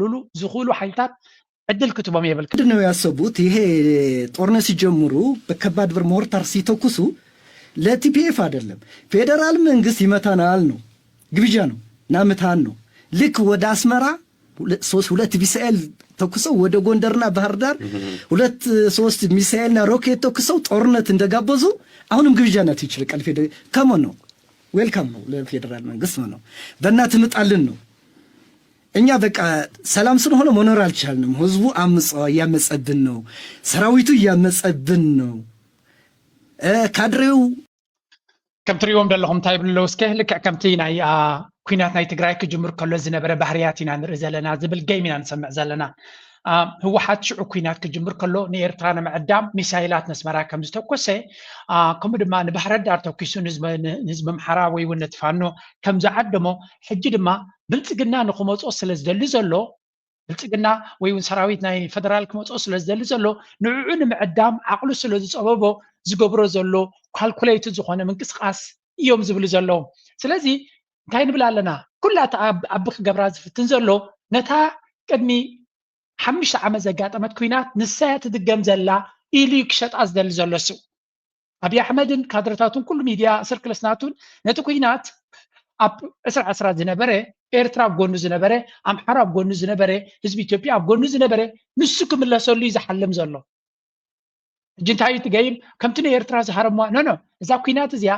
ክኸፍሉሉ ዝኽእሉ ሓይልታት ዕድል ክትቦም የብልካ። ምንድን ነው ያሰቡት? ይሄ ጦርነት ሲጀምሩ በከባድ ብር ሞርታር ሲተኩሱ ለቲፒኤፍ አይደለም፣ ፌዴራል መንግስት ይመታናል ነው፣ ግብዣ ነው፣ ናምታን ነው። ልክ ወደ አስመራ ሁለ- ሶስት ሁለት ሚሳኤል ተኩሰው ወደ ጎንደርና ባህር ዳር ሁለት ሶስት ሚሳኤልና ሮኬት ተኩሰው ጦርነት እንደጋበዙ አሁንም ግብዣ ናት ይችል ቀልፌ ከመን ነው። ዌልካም ነው ለፌዴራል መንግስት ነው። በእናትህ ምጣልን ነው። እኛ በቃ ሰላም ስለሆነ መኖር አልቻልንም። ህዝቡ አምፀ እያመፀብን ነው። ሰራዊቱ እያመፀብን ነው። እ፣ ካድሬው ከም ትሪእዎም ዘለኹም እንታይ ይብሉ ኣለዉ እስከ? ልክዕ ከምቲ ናይ አ፣ ኩናት ናይ ትግራይ ክጅምር ከሎ ዝነበረ ባህርያት ኢና ንርኢ ዘለና ዝብል ገይም ኢና ንሰምዕ ዘለና። አ፣ ህወሓት ሽዑ ኩናት ክጅምር ከሎ ንኤርትራ ንምዕዳም ሚሳይላት ነስመራ ከም ዝተኮሰ፣ አ፣ ከምኡ ድማ ንባሕረ ዳር ተኩሱ ንህዝቢ ንህዝቢ ኣምሓራ ወይ እውን ነቲ ፋኖ ከም ዝዓደሞ፣ ሕጂ ድማ ብልፅግና ንክመፅኦ ስለ ዝደሊ ዘሎ ብልፅግና ወይ እውን ሰራዊት ናይ ፈደራል ክመፅኦ ስለ ዝደሊ ዘሎ ንዕዑ ንምዕዳም ዓቕሉ ስለ ዝፀበቦ ዝገብሮ ዘሎ ካልኩሌትድ ዝኾነ ምንቅስቃስ እዮም ዝብሉ ዘለዉ። ስለዚ እንታይ ንብል ኣለና? ኩላ እታ ኣብ ኣቢ ክገብራ ዝፍትን ዘሎ ነታ ቅድሚ ሓሙሽተ ዓመት ዘጋጠመት ኩናት ንሳ እያ ትድገም ዘላ ኢሉ እዩ ክሸጣ ዝደሊ ዘሎ እሱ። ኣብይ ኣሕመድን ካድረታቱን ኩሉ ሚድያ ስርክልስናቱን ነቲ ኩናት ኣብ ዕስራ ዕስራ ዝነበረ ኤርትራ ኣብ ጎኑ ዝነበረ ኣምሓራ ኣብ ጎኑ ዝነበረ ህዝቢ ኢትዮጵያ ኣብ ጎኑ ዝነበረ ንሱ ክምለሰሉ እዩ ዝሓልም ዘሎ። ሕጂ እንታይ እዩ እቲ ገይም ከምቲ ንኤርትራ ዝሃረምዋ ኖ ኖ እዛ ኩናት እዚኣ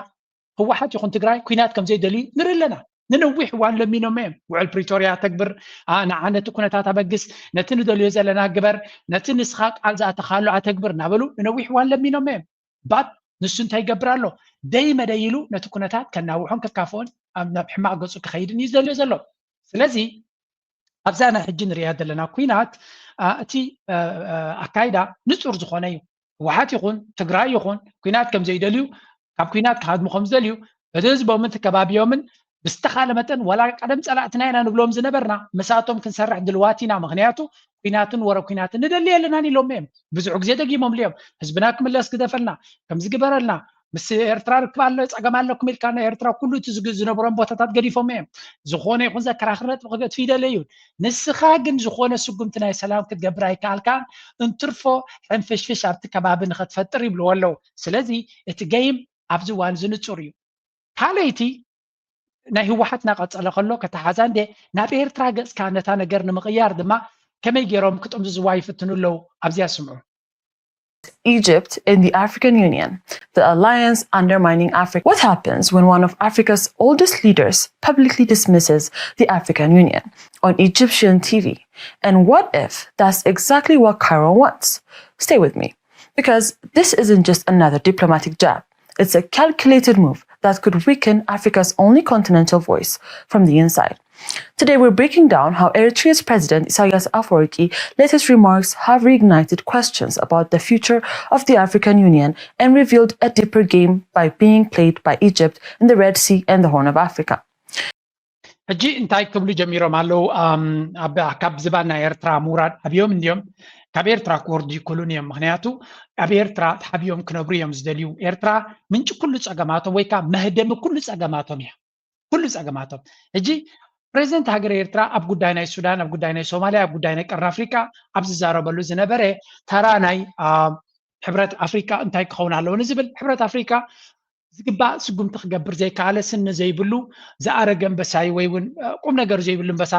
ህወሓት ይኹን ትግራይ ኩናት ከም ዘይደልዩ ንርኢ ኣለና። ንነዊሕ እዋን ለሚኖም እዮም። ውዕል ፕሪቶርያ ኣተግብር፣ ኣ፣ ንዓ ነቲ ኩነታት ኣበግስ፣ ነቲ ንደልዮ ዘለና ግበር፣ ነቲ ንስኻ ቃል ዝኣተኻሉ ኣተግብር እናበሉ ንነዊሕ እዋን ለሚኖም እዮም። ባት ንሱ እንታይ ይገብር ኣሎ? ደይ መደይ ኢሉ ነቲ ኩነታት ከናውሖን ከካፍኦን ኣብ ናብ ሕማቕ ገፁ ክኸይድን እዩ ዝደልዮ ዘሎ። ስለዚ ኣብዛ ናይ ሕጂ ንሪኣ ዘለና ኩናት ኣ፣ እቲ ኣ፣ ኣ፣ ኣካይዳ ንፁር ዝኾነ እዩ። ህወሓት ይኹን ትግራይ ይኹን ኩናት ከም ዘይደልዩ ካብ ኩናት ክሃድሙ ከም ዝደልዩ እቲ ህዝቦምን እቲ ከባቢዮምን ብዝተኻለ መጠን ዋላ ቀደም ፀላእትና ኢና ንብሎም ዝነበርና ምሳቶም ክንሰርሕ ድልዋት ኢና። ምክንያቱ ኩናትን ወረ ኩናትን ንደሊ የለናን ኢሎም እዮም። ብዙሕ ግዜ ደጊሞምሉ እዮም። ህዝብና ክምለስ ግደፈልና፣ ከምዚ ግበረልና፣ ምስ ኤርትራ ርክብ ኣሎ፣ ፀገም ኣለኩም ኢልካ ናይ ኤርትራ ኩሉ እቲ ዝግ- ዝነበሮም ቦታታት ገዲፎም እዮም። ዝኾነ ይኹን ዘከራኽር ነጥቢ ክገድፉ ይደለዩ። ንስኻ ግን ዝኾነ ስጉምቲ ናይ ሰላም ክትገብር ኣይከኣልካን። እንትርፎ ሕንፍሽፍሽ ኣብቲ ከባቢ ንኸትፈጥር ይብልዎ ኣለዉ። ስለዚ እቲ ገይም ኣብዚ እዋን እዚ ንፁር እዩ። ካልኣይቲ ናይ ህወሓት እናቐፀለ ከሎ ከተሓዛ እንደ ናብ ኤርትራ ገፅካ ነታ ነገር ንምቕያር ድማ ከመይ ገይሮም ክጥምዝዝዋ ይፍትኑ ኣለዉ። ኣብዚኣ ስምዑ። Egypt in the African Union, the alliance undermining Africa. What happens when one of Africa's oldest leaders publicly dismisses the African Union on Egyptian T V? And what if that's exactly what Cairo wants? Stay with me, because this isn't just another diplomatic jab. It's a calculated move that could weaken Africa's only continental voice from the inside. Today, we're breaking down how Eritrea's President Isaias Afwerki latest remarks have reignited questions about the future of the African Union and revealed a deeper game by being played by Egypt in the Red Sea and the Horn of Africa. ሕጂ እንታይ ክብሉ ጀሚሮም ኣለዉ? ኣም፣ ኣብ ካብ ዝባን ናይ ኤርትራ ምውራድ ኣብዮም እንዲዮም ካብ ኤርትራ ክወርዱ ይክእሉን እዮም። ምክንያቱ ኣብ ኤርትራ ተሓቢኦም ክነብሩ እዮም ዝደልዩ። ኤርትራ ምንጪ ኩሉ ፀገማቶም ወይ ከዓ መህደሚ ኩሉ ፀገማቶም እያ። ኩሉ ፀገማቶም። ሕጂ ፕሬዚደንት ሃገር ኤርትራ ኣብ ጉዳይ ናይ ሱዳን፣ ኣብ ጉዳይ ናይ ሶማልያ፣ ኣብ ጉዳይ ናይ ቀርኒ ኣፍሪቃ ኣብ ዝዛረበሉ ዝነበረ ተራ ናይ አ፣ ሕብረት ኣፍሪቃ እንታይ ክኸውን ኣለዎ ንዝብል ሕብረት ኣፍሪቃ ዝግባእ ስጉምቲ ክገብር ዘይከኣለ ስኒ ዘይብሉ ዝኣረገ ኣንበሳ እዩ ወይ እውን ቁም ነገር ዘይብሉ ኣንበሳ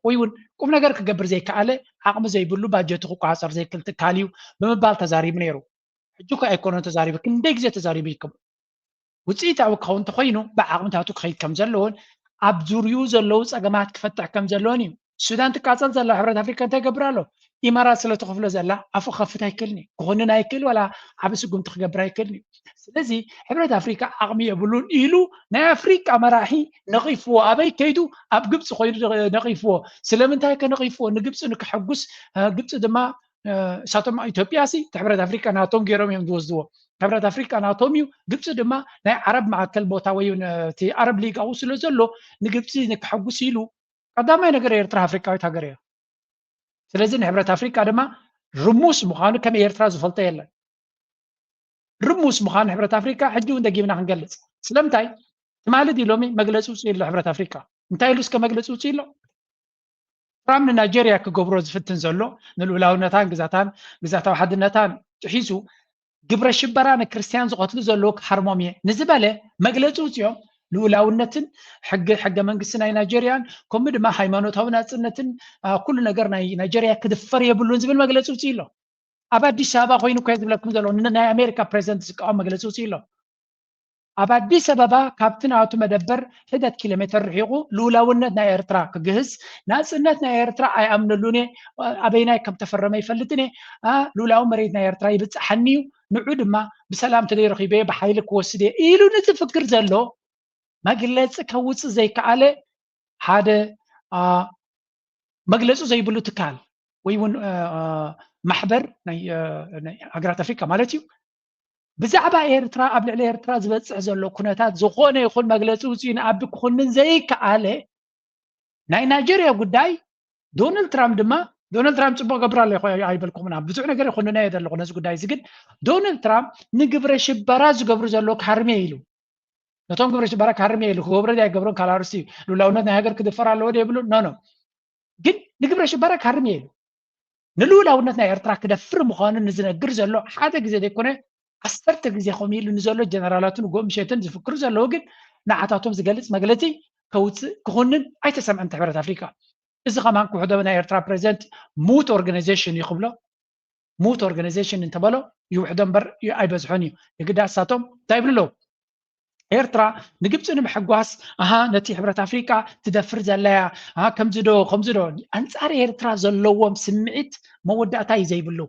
ወይ እውን ቁም ነገር ክገብር ዘይከኣለ ዓቕሚ ዘይብሉ ባጀቱ ክቆፃፀር ዘይክእል ትካል እዩ ብምባል ተዛሪቡ ነይሩ። ሕጂ እኮ ኣይኮነን ተዛሪቡ፣ ክንደይ ግዜ ተዛሪቡ ይከም ውፅኢታዊ ክኸውን እንተኮይኑ ብዓቕምታቱ ክኸይድ ከም ዘለዎን ኣብ ዙርዩ ዘለዉ ፀገማት ክፈትሕ ከም ዘለዎን እዩ። ሱዳን ትቃፀል ዘላ ሕብረት ኣፍሪካ እንታይ ገብር ኣሎ? ኢማራት ስለ ትኸፍሎ ዘላ ኣፉ ክኸፍት ኣይክእልን እዩ። ክኾንን ኣይክእል ዋላ ዓብ ስጉምቲ ክገብር ኣይክእልን እዩ። ስለዚ ሕብረት ኣፍሪካ ዓቕሚ የብሉን ኢሉ ናይ ኣፍሪቃ መራሒ ነቒፍዎ። ኣበይ ከይዱ? ኣብ ግብፂ ኮይኑ ነቒፍዎ። ስለምንታይ ከ ነቒፍዎ? ንግብፂ ንክሕጉስ ግብፂ ድማ እሳቶም ኢትዮጵያ ሲ ሕብረት ኣፍሪቃ ናቶም ገይሮም እዮም ዝወስድዎ። ሕብረት ኣፍሪቃ ናቶም እዩ። ግብፂ ድማ ናይ ዓረብ ማእከል ቦታ ወይ እቲ ዓረብ ሊግ ኣብኡ ስለ ዘሎ ንግብፂ ንክሕጉስ ኢሉ ቀዳማይ ነገር ኤርትራ ኣፍሪቃዊት ሃገር እያ። ስለዚ ንሕብረት ኣፍሪቃ ድማ ርሙስ ምዃኑ ከም ኤርትራ ዝፈልጦ የለን። ርሙስ ምዃኑ ሕብረት ኣፍሪቃ ሕጂ እውን ደጊምና ክንገልፅ። ስለምንታይ ትማሊ ድዩ ሎሚ መግለፂ ውፅኡ ኣሎ ሕብረት ኣፍሪቃ? እንታይ ኢሉ እስከ መግለፂ ውፅኡ ኣሎ? ትራምፕ ንናይጀርያ ክገብሮ ዝፍትን ዘሎ ንልኡላውነታን ግዛታን ግዛታዊ ሓድነታን ጥሒሱ ግብረ ሽበራ ንክርስትያን ዝቐትሉ ዘለዉ ክሃርሞም እየ ንዝበለ መግለፂ ውፅኦም ልኡላውነትን ሕገ ሕገ መንግስቲ ናይ ናይጀርያን ከምኡ ድማ ሃይማኖታዊ ናፅነትን ኩሉ ነገር ናይ ናይጀርያ ክድፈር የብሉን ዝብል መግለፂ ውፅኢ ኣሎ። ኣብ ኣዲስ ኣበባ ኮይኑ እኮ ዝብለኩም ዘሎ ናይ ኣሜሪካ ፕሬዚደንት ዝቃወም መግለፂ ውፅኢ ኣሎ። ኣብ ኣዲስ ኣበባ ካብቲ ናቱ መደበር ሕደት ኪሎ ሜትር ርሒቑ ልኡላውነት ናይ ኤርትራ ክግህስ ናፅነት ናይ ኤርትራ ኣይኣምነሉን እየ፣ ኣበይናይ ከም ተፈረመ ይፈልጥን እየ፣ ልኡላዊ መሬት ናይ ኤርትራ ይብፅሓኒ እዩ፣ ንዑ ድማ ብሰላም ተደይ ረኺበ ብሓይሊ ክወስድ እየ ኢሉ ንዝፍክር ዘሎ መግለፂ ከውፅእ ዘይከኣለ ሓደ መግለፂ ዘይብሉ ትካል ወይ እውን ማሕበር ናይ ሃገራት ኣፍሪካ ማለት እዩ ብዛዕባ ኤርትራ ኣብ ልዕሊ ኤርትራ ዝበፅሕ ዘሎ ኩነታት ዝኾነ ይኹን መግለፂ ውፅኡ ንኣቢ ክኹንን ዘይከኣለ ናይ ናይጀርያ ጉዳይ ዶናልድ ትራምፕ ድማ ዶናልድ ትራምፕ ፅቡቅ ገብር ኣሎ ኣይበልኩምና ብዙሕ ነገር ይኮንና እየ ዘለኹ ነዚ ጉዳይ እዚ ግን ዶናልድ ትራምፕ ንግብረ ሽበራ ዝገብሩ ዘሎ ክሃርም እየ ኢሉ ነቶም ግብረ ሽበራ ክሃርም እየ ኢሉ ክገብሮ ኣይገብሮን ካልኣርስቲ እዩ ልኡላውነት ናይ ሃገር ክድፈር ኣለዎ ዶ የብሉ ኖ ኖ ግን ንግብረ ሽበራ ክሃርም እየ ኢሉ ንልኡላውነት ናይ ኤርትራ ክደፍር ምዃኑ ንዝነግር ዘሎ ሓደ ግዜ ዘይኮነ ዓሰርተ ግዜ ከምኡ ኢሉ ንዘሎ ጀነራላትን ንጎ ምሸትን ዝፍክሩ ዘለዉ ግን ንዓታቶም ዝገልፅ መግለፂ ከውፅእ ክኹንን ኣይተሰምዐን ትሕብረት ኣፍሪካ እዚ ከማን ክውሕዶ ናይ ኤርትራ ፕሬዚደንት ሙት ኦርጋናይዜሽን እዩ ክብሎ ሙት ኦርጋናይዜሽን እንተበሎ ይውሕዶ እምበር ኣይበዝሖን እዩ የግዳ እሳቶም እንታይ ይብሉ ኣለዉ ኤርትራ ንግብፂ ንምሕጓስ ኣሃ ነቲ ሕብረት ኣፍሪቃ ትደፍር ዘለያ ኣሃ ከምዚ ዶ ከምዚ ዶ ኣንፃር ኤርትራ ዘለዎም ስምዒት መወዳእታ እዩ ዘይብሉ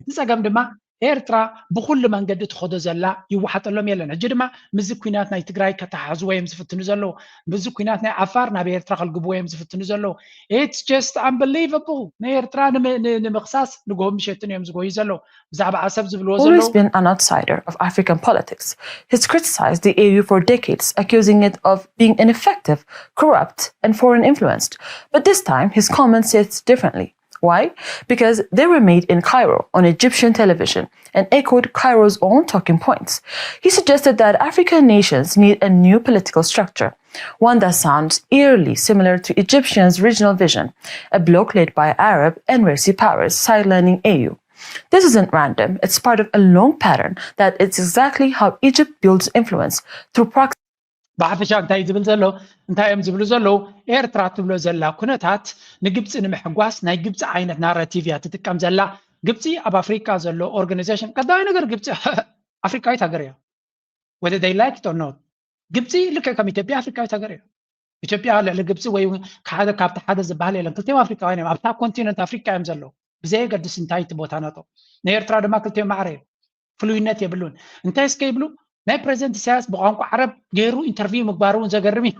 እቲ ፀገም ድማ ኤርትራ ብኩሉ መንገዲ ትኸዶ ዘላ ይወሓጠሎም የለን ሕጂ ድማ ምዚ ኩናት ናይ ትግራይ ከተሓሕዝዎ እዮም ዝፍትኑ ዘለዉ ምዚ ኩናት ናይ ዓፋር ናብ ኤርትራ ከልግብዎ እዮም ዝፍትኑ ዘለዉ it's just unbelievable ንኤርትራ ንምኽሳስ ንግሆ ምሸትን እዮም ዝጎዩ ዘለዉ ብዛዕባ ዓሰብ ዝብልዎ ዘለዉ Always been an outsider of African politics. He's criticized the A U for decades, accusing it of being ineffective, corrupt, and foreign influenced. But this time, his comments sit differently. Why? Because they were made in Cairo on Egyptian television and echoed Cairo's own talking points. He suggested that African nations need a new political structure, one that sounds eerily similar to Egyptians' regional vision, a bloc led by Arab and wealthy powers sidelining A U. This isn't random, it's part of a long pattern that it's exactly how Egypt builds influence through proxy. ብሓፈሻ እንታይ ዝብል ዘሎ እንታይ እዮም ዝብሉ ዘለዉ ኤርትራ ትብሎ ዘላ ኩነታት ንግብፂ ንምሕጓስ ናይ ግብፂ ዓይነት ናራቲቭ እያ ትጥቀም ዘላ ግብፂ ኣብ ኣፍሪካ ዘሎ ኦርጋናይዜሽን ቀዳማይ ነገር ግብፂ ኣፍሪካዊት ሃገር እያ whether they like it or not ግብፂ ልክዕ ከም ኢትዮጵያ ኣፍሪካዊት ሃገር እያ ኢትዮጵያ ልዕሊ ግብፂ ወይ ሓደ ካብቲ ሓደ ዝበሃል የለን ክልቲኦም ኣፍሪካውያን እዮም ኣብታ ኮንቲነንት ኣፍሪካ እዮም ዘለዉ ብዘየገድስ እንታይ እቲ ቦታ ናቶም ናይ ኤርትራ ድማ ክልቲኦም ማዕረ እዮም ፍሉይነት የብሉን እንታይ እስከ ይብሉ ናይ ፕሬዚደንት ኢሳያስ ብቋንቋ ዓረብ ገይሩ ኢንተርቪው ምግባሩ እውን ዘገርም እዩ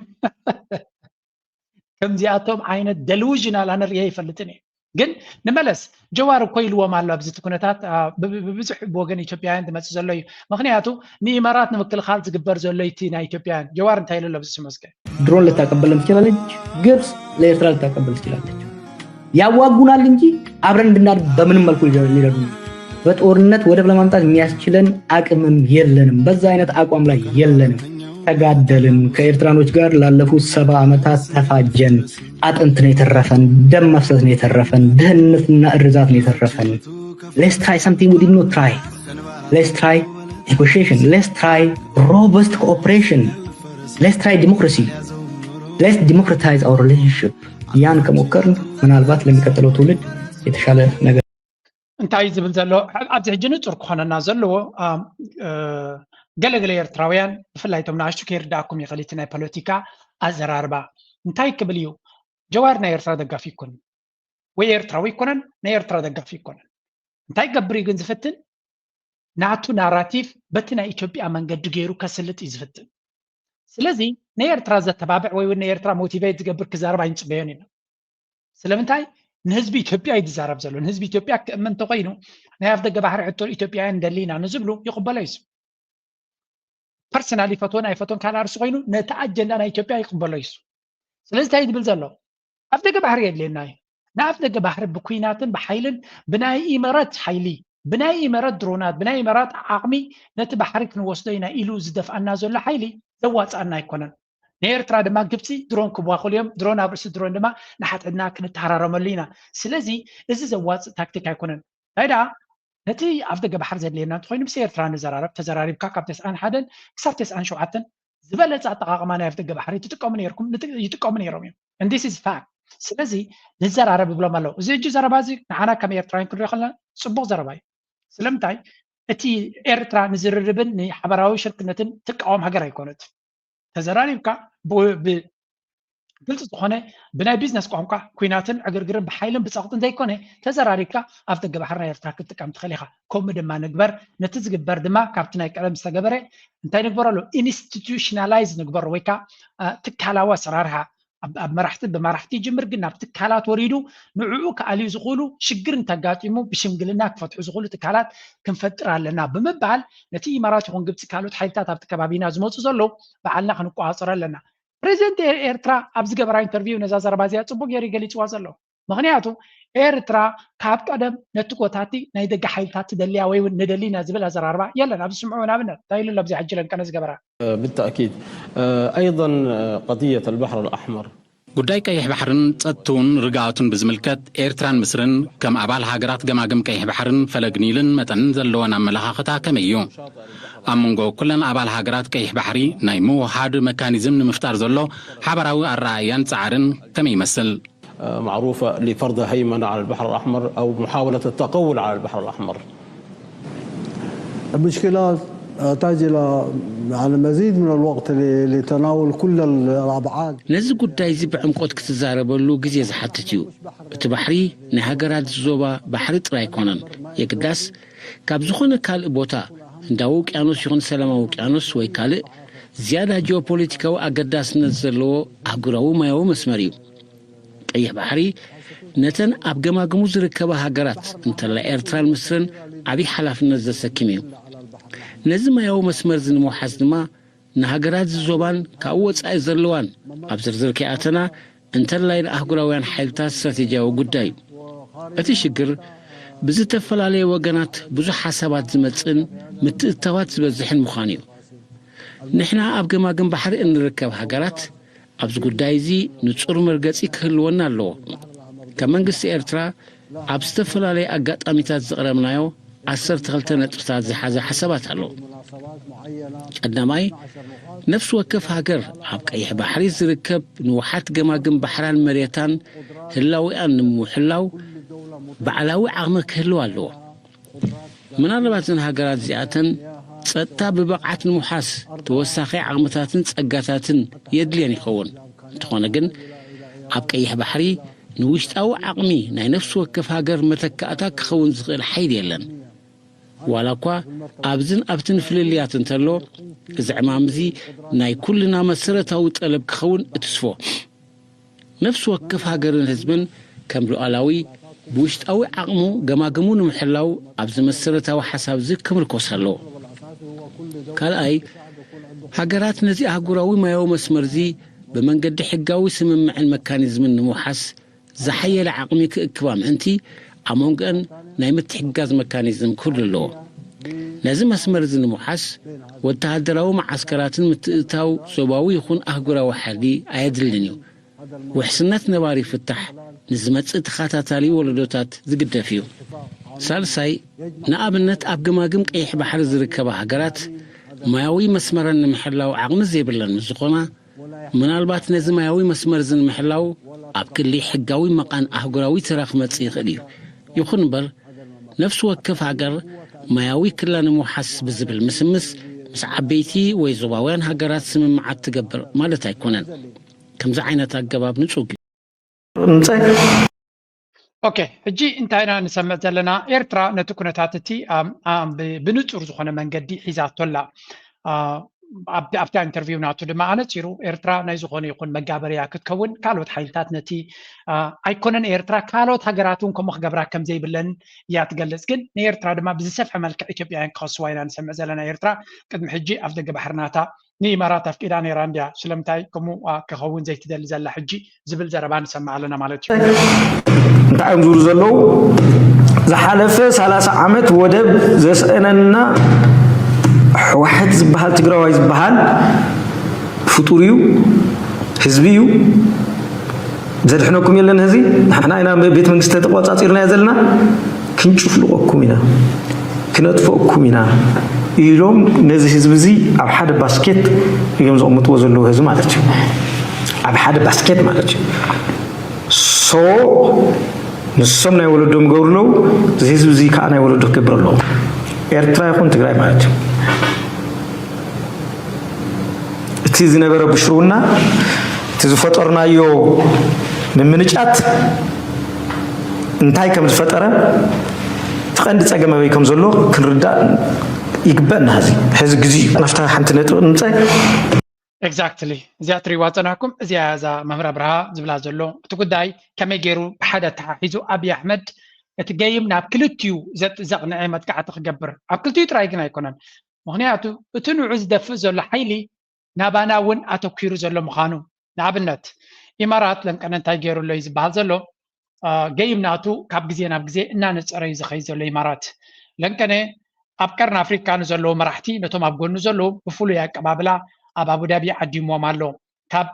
ከምዚኣቶም ዓይነት ደሉዥናል ኣነ ርእየ ይፈልጥን እየ ግን ንመለስ ጀዋር እኮ ኢልዎም ኣሎ ኣብዚ ኩነታት ብብዙሕ ብወገን ኢትዮጵያውያን ዝመፅእ ዘሎ እዩ ምክንያቱ ንኢማራት ንምክልኻል ዝግበር ዘሎ እቲ ናይ ኢትዮጵያውያን ጀዋር እንታይ ኢሉ ኣሎ ኣብዚ ስመስከ ድሮን ልታቀበልን ትችላለች ግብፅ ለኤርትራ ልታቀበል ትችላለች ያዋጉናል እንጂ አብረን እንድናድግ በምንም መልኩ ሊረዱ በጦርነት ወደብ ለማምጣት የሚያስችለን አቅምም የለንም በዛ አይነት አቋም ላይ የለንም ተጋደልን ከኤርትራኖች ጋር ላለፉት ሰባ ዓመታት ተፋጀን አጥንት ነው የተረፈን ደም መፍሰስ ነው የተረፈን ድህነትና እርዛት ነው የተረፈን let's try something we did not try let's try negotiation let's try robust cooperation let's try democracy let's democratize our relationship ያን ከሞከርን ምናልባት ለሚቀጥለው ትውልድ የተሻለ ነገር እንታይ ዝብል ዘሎ ኣብዚ ሕጂ ንፁር ክኾነና ዘለዎ ገለገለ ኤርትራውያን ብፍላይ ቶም ንኣሽቱ ከይርዳእኩም ይኽእል እቲ ናይ ፖለቲካ ኣዘራርባ እንታይ ክብል እዩ ጀዋር ናይ ኤርትራ ደጋፊ ይኮን ወይ ኤርትራዊ ይኮነን ናይ ኤርትራ ደጋፊ ይኮነን እንታይ ገብር እዩ ግን ዝፍትን ናቱ ናራቲቭ በቲ ናይ ኢትዮጵያ መንገዲ ገይሩ ከስልጥ እዩ ዝፍትን ስለዚ ንኤርትራ ዘተባብዕ ወይ እውን ንኤርትራ ሞቲቬት ዝገብር ክዛረብ ኣይንፅበዮን ኢና ስለምንታይ ንህዝቢ ኢትዮጵያ እዩ ዝዛረብ ዘሎ ንህዝቢ ኢትዮጵያ ክእምን እንተኮይኑ ናይ ኣፍ ደገ ባሕሪ ሕቶ ኢትዮጵያውያን እንደሊ ኢና ንዝብሉ ይቕበሎ እዩ ፐርሰናል ይፈትዎን ኣይፈትዎን ካልእ ኣርሲ ኮይኑ ነቲ ኣጀንዳ ናይ ኢትዮጵያ ይቕበሎ እዩ ስለዚ እንታይ ዝብል ዘሎ ኣፍ ደገ ባሕሪ የድልየና እዩ ንኣፍ ደገ ባሕሪ ብኩናትን ብሓይልን ብናይ ኢመረት ሓይሊ ብናይ ኢመረት ድሮናት ብናይ ኢመራት ዓቕሚ ነቲ ባሕሪ ክንወስዶ ኢና ኢሉ ዝደፍኣና ዘሎ ሓይሊ ዘዋፅኣና ኣይኮነን ንኤርትራ ድማ ግብፂ ድሮን ክዋኽሉ እዮም። ድሮን ኣብ ርእሲ ድሮን ድማ ንሓድሕድና ክንተሃራረመሉ ኢና። ስለዚ እዚ ዘዋፅእ ታክቲክ ኣይኮነን። እንታይ ደኣ ነቲ ኣብ ደገ ባሕሪ ዘድልየና እንተኾይኑ ምስ ኤርትራ ንዘራረብ። ተዘራሪብካ ካብ ተስዓን ሓደን ክሳብ ተስዓን ሸውዓተን ዝበለፀ ኣጠቓቕማ ናይ ኣፍ ደገ ባሕሪ ትጥቀሙ ነርኩም፣ ይጥቀሙ ነይሮም እዮም። And this is fact። ስለዚ ንዘራረብ ይብሎም ኣለዉ። እዚ ሕጂ ዘረባ እዚ ንዓና ከም ኤርትራውያን ክንሪኦ ከለና ፅቡቕ ዘረባ እዩ። ስለምንታይ እቲ ኤርትራ ንዝርርብን ንሓበራዊ ሽርክነትን ትቃወም ሃገር ኣይኮነት። ተዘራሪብካ ብግልፂ ዝኾነ ብናይ ቢዝነስ ቋንቋ ኩናትን ዕግርግርን ብሓይልን ብፀቕጥን ዘይኮነ ተዘራሪብካ ኣብ ደገ ባሕሪ ናይ ኤርትራ ክትጥቀም ትኽእል ኢኻ። ከምኡ ድማ ንግበር። ነቲ ዝግበር ድማ ካብቲ ናይ ቀደም ዝተገበረ እንታይ ንግበረሉ? ኢንስቲቱሽናላይዝ ንግበሮ ወይ ከዓ ትካላዊ ኣሰራርሓ ኣብ መራሕቲ ብመራሕቲ ይጅምር፣ ግን ናብ ትካላት ወሪዱ ንዕኡ ክኣልዩ ዝኽእሉ ሽግር እንተጋጢሙ ብሽምግልና ክፈትሑ ዝኽእሉ ትካላት ክንፈጥር ኣለና ብምባል ነቲ ኢማራት ይኹን ግብፂ ካልኦት ሓይልታት ኣብቲ ከባቢና ዝመፁ ዘለዉ ባዕልና ክንቆፃፀሮ ኣለና። ፕሬዚደንት ኤርትራ ኣብ ዝገበራ ኢንተርቪው ነዛ ዘረባ እዚኣ ፅቡቅ ገይሩ ገሊፅዋ ዘሎ። ምክንያቱ ኤርትራ ካብ ቀደም ነቲ ኮታቲ ናይ ደገ ሓይልታት ትደልያ ወይ እውን ንደሊ ኢና ዝብል ኣዘራርባ የለን። ኣብዚ ስምዑ ንኣብነት እንታይ ኢሉ ኣሎ ኣብዚ ሕጂ ለንቀነ ዝገበራ بالتأكيد أيضا قضية البحر الأحمر ጉዳይ ቀይሕ ባሕርን ጸጥትውን ርግኣቱን ብዝምልከት ኤርትራን ምስርን ከም ኣባል ሃገራት ገማግም ቀይሕ ባሕርን ፈለግ ኒልን መጠንን ዘለወን ኣመለኻኽታ ከመይ እዩ? ኣብ መንጎ ኩለን ኣባል ሃገራት ቀይሕ ባሕሪ ናይ ምውሃድ መካኒዝም ንምፍጣር ዘሎ ሓበራዊ ኣረኣእያን ጻዕርን ከመይ ይመስል? معروفة لفرض هيمنة على البحر الأحمر أو محاولة التقول على البحر الأحمر المشكلة تحتاج إلى يعني مزيد من الوقت لتناول كل الأبعاد. ነዚ ጉዳይ እዚ ብዕምቆት ክትዛረበሉ ግዜ ዝሓትት እዩ። እቲ ባሕሪ ናይ ሃገራት ዞባ ባሕሪ ጥራይ ኣይኮነን። የግዳስ ካብ ዝኾነ ካልእ ቦታ ህንዳዊ ውቅያኖስ ይኹን ሰላማዊ ውቅያኖስ ወይ ካልእ ዝያዳ ጂኦፖለቲካዊ ኣገዳስነት ዘለዎ ኣህጉራዊ ማያዊ መስመር እዩ። ቀይሕ ባሕሪ ነተን ኣብ ገማግሙ ዝርከባ ሃገራት እንተላ ኤርትራን ምስርን ዓብዪ ሓላፍነት ዘሰክም እዩ። ነዚ ማያዊ መስመር እዚ ንምውሓስ ድማ ንሃገራት እዚ ዞባን ካብኡ ወጻኢ ዘለዋን ኣብ ዝርዝር ከይኣተና እንተላይ ንኣህጉራውያን ሓይልታት ስትራቴጂያዊ ጉዳይ እዩ። እቲ ሽግር ብዝተፈላለየ ወገናት ብዙሕ ሓሳባት ዝመጽእን ምትእትታዋት ዝበዝሕን ምዃኑ እዩ። ንሕና ኣብ ገማግም ባሕሪ እንርከብ ሃገራት ኣብዚ ጉዳይ እዚ ንጹር መርገጺ ክህልወና ኣለዎ። ከም መንግስቲ ኤርትራ ኣብ ዝተፈላለየ ኣጋጣሚታት ዘቕረብናዮ ዓሰርተ ክልተ ነጥብታት ዝሓዘ ሓሳባት ኣሎ። ቀዳማይ፣ ነፍሲ ወከፍ ሃገር ኣብ ቀይሕ ባሕሪ ዝርከብ ንውሓት ገማግም ባሕራን መሬታን ህላዊኣን ንምሕላው ባዕላዊ ዓቕሚ ክህልዋ ኣለዎ። ምናልባት እዘን ሃገራት እዚኣተን ጸጥታ ብብቕዓት ንምውሓስ ተወሳኺ ዓቕምታትን ጸጋታትን የድልየን ይኸውን። እንተኾነ ግን ኣብ ቀይሕ ባሕሪ ንውሽጣዊ ዓቕሚ ናይ ነፍሲ ወከፍ ሃገር መተካእታ ክኸውን ዝኽእል ሓይሊ የለን። ዋላ እኳ ኣብዝን ኣብትን ፍልልያት እንተሎ፣ እዚ ዕማም እዚ ናይ ኩልና መሰረታዊ ጠለብ ክኸውን እትስፎ። ነፍሲ ወከፍ ሃገርን ህዝብን ከም ሉዓላዊ ብውሽጣዊ ዓቕሙ ገማግሙ ንምሕላው ኣብዚ መሰረታዊ ሓሳብ እዚ ክምርኮስ ኣለዎ። ካልኣይ፣ ሃገራት ነዚ ኣህጉራዊ ማያዊ መስመር እዚ ብመንገዲ ሕጋዊ ስምምዕን መካኒዝምን ንምውሓስ ዝሓየለ ዓቕሚ ክእክባ ምእንቲ ኣብ መንጎአን ናይ ምትሕግጋዝ መካኒዝም ክህሉ ኣለዎ። ነዚ መስመር እዚ ንምውሓስ ወተሃደራዊ መዓስከራትን ምትእትታው ዞባዊ ይኹን ኣህጉራዊ ሓይሊ ኣየድልን እዩ። ውሕስነት ነባሪ ፍታሕ ንዝመጽእ ተኸታታሊ ወለዶታት ዝግደፍ እዩ። ሳልሳይ፣ ንኣብነት ኣብ ገማግም ቀይሕ ባሕሪ ዝርከባ ሃገራት ማያዊ መስመረን ንምሕላው ዓቕሚ ዘይብለን ምስ ዝኾና፣ ምናልባት ነዚ ማያዊ መስመር እዚ ንምሕላው ኣብ ክሊ ሕጋዊ መቓን ኣህጉራዊ ተራ ክመጽእ ይኽእል እዩ። ይኹን እምበር ነፍሲ ወከፍ ሃገር ማያዊ ክላ ንምውሓስ ብዝብል ምስምስ ምስ ዓበይቲ ወይ ዞባውያን ሃገራት ስምምዓት ትገብር ማለት ኣይኮነን። ከምዚ ዓይነት ኣገባብ ንጹግ እዩ። ኦኬ፣ ሕጂ እንታይ ኢና ንሰምዕ ዘለና? ኤርትራ ነቲ ኩነታት እቲ ብንጹር ዝኾነ መንገዲ ሒዛቶ ኣላ። ኣብታ ኢንተርቪው ናቱ ድማ ኣነጺሩ ኤርትራ ናይ ዝኾነ ይኹን መጋበርያ ክትከውን ካልኦት ሓይልታት ነቲ ኣይኮነን ኤርትራ ካልኦት ሃገራት እውን ከምኡ ክገብራ ከም ዘይብለን እያ ትገልጽ። ግን ንኤርትራ ድማ ብዝሰፍሐ መልክዕ ኢትዮጵያውያን ክኸስዋ ኢና ንሰምዕ ዘለና። ኤርትራ ቅድሚ ሕጂ ኣፍ ደገ ባሕሪ ናታ ንኢማራት ኣፍቂዳ ነይራ እንድያ። ስለምንታይ ከምኡ ክኸውን ዘይትደሊ ዘላ ሕጂ ዝብል ዘረባ ንሰምዕ ኣለና ማለት እዩ። እንታይ እዮም ዝብሉ ዘለዉ? ዝሓለፈ ሰላሳ ዓመት ወደብ ዘስአነና ህወሓት ዝበሃል ትግራዋይ ዝበሃል ፍጡር እዩ፣ ህዝቢ እዩ። ዘድሕነኩም የለን። እዚ ንሕና ኢና ቤት መንግስቲ ተቆጻጺርናዮ ዘለና። ክንጭፍልቀኩም ኢና፣ ክነጥፈኩም ኢና ኢሎም ነዚ ህዝቢ እዚ ኣብ ሓደ ባስኬት እዮም ዘቐምጥዎ ዘለዉ። ህዝቢ ማለት እዩ፣ ኣብ ሓደ ባስኬት ማለት እዩ። ሶ ንሶም ናይ ወለዶም ይገብሩ ኣለዉ፣ እዚ ህዝቢ እዚ ከዓ ናይ ወለዶ ክገብር ኣለዎ። ኤርትራ ይኹን ትግራይ ማለት እዩ። እቲ ዝነበረ ብሽርውና፣ እቲ ዝፈጠርናዮ ምምንጫት እንታይ ከም ዝፈጠረ፣ እቲ ቀንዲ ጸገም ኣበይ ከም ዘሎ ክንርዳእ ይግበእና። ሕዚ ሕዚ ግዜ እዩ። ናብታ ሓንቲ ነጥቢ ንምጻእ ኤግዛክትሊ እዚኣ ትሪዋ ጸናሕኩም። እዚኣ እዛ መምህር ኣብርሃ ዝብላ ዘሎ እቲ ጉዳይ ከመይ ገይሩ ብሓደ ተሓሒዙ ኣብይ ኣሕመድ እቲ ገይም ናብ ክልቲኡ ዘጥ- ዘቕንዐ መጥቃዕቲ ክገብር፣ ኣብ ክልቲኡ ጥራይ ግን ኣይኮነን። ምክንያቱ እቲ ንዑ ዝደፍእ ዘሎ ሓይሊ ናባና እውን ኣተኪሩ ዘሎ ምዃኑ፣ ንኣብነት ኢማራት ለንቀነ እንታይ ገይሩ ኣሎ እዩ ዝበሃል ዘሎ። ገይም ናቱ ካብ ግዜ ናብ ግዜ እናነፀረ እዩ ዝኸይድ ዘሎ ኢማራት። ለንቀነ ኣብ ቀርኒ ኣፍሪካ ንዘለዉ መራሕቲ፣ ነቶም ኣብ ጎኑ ዘለዉ ብፍሉይ ኣቀባብላ ኣብ ኣቡዳቢ ዓዲሞም ኣሎ። ካብ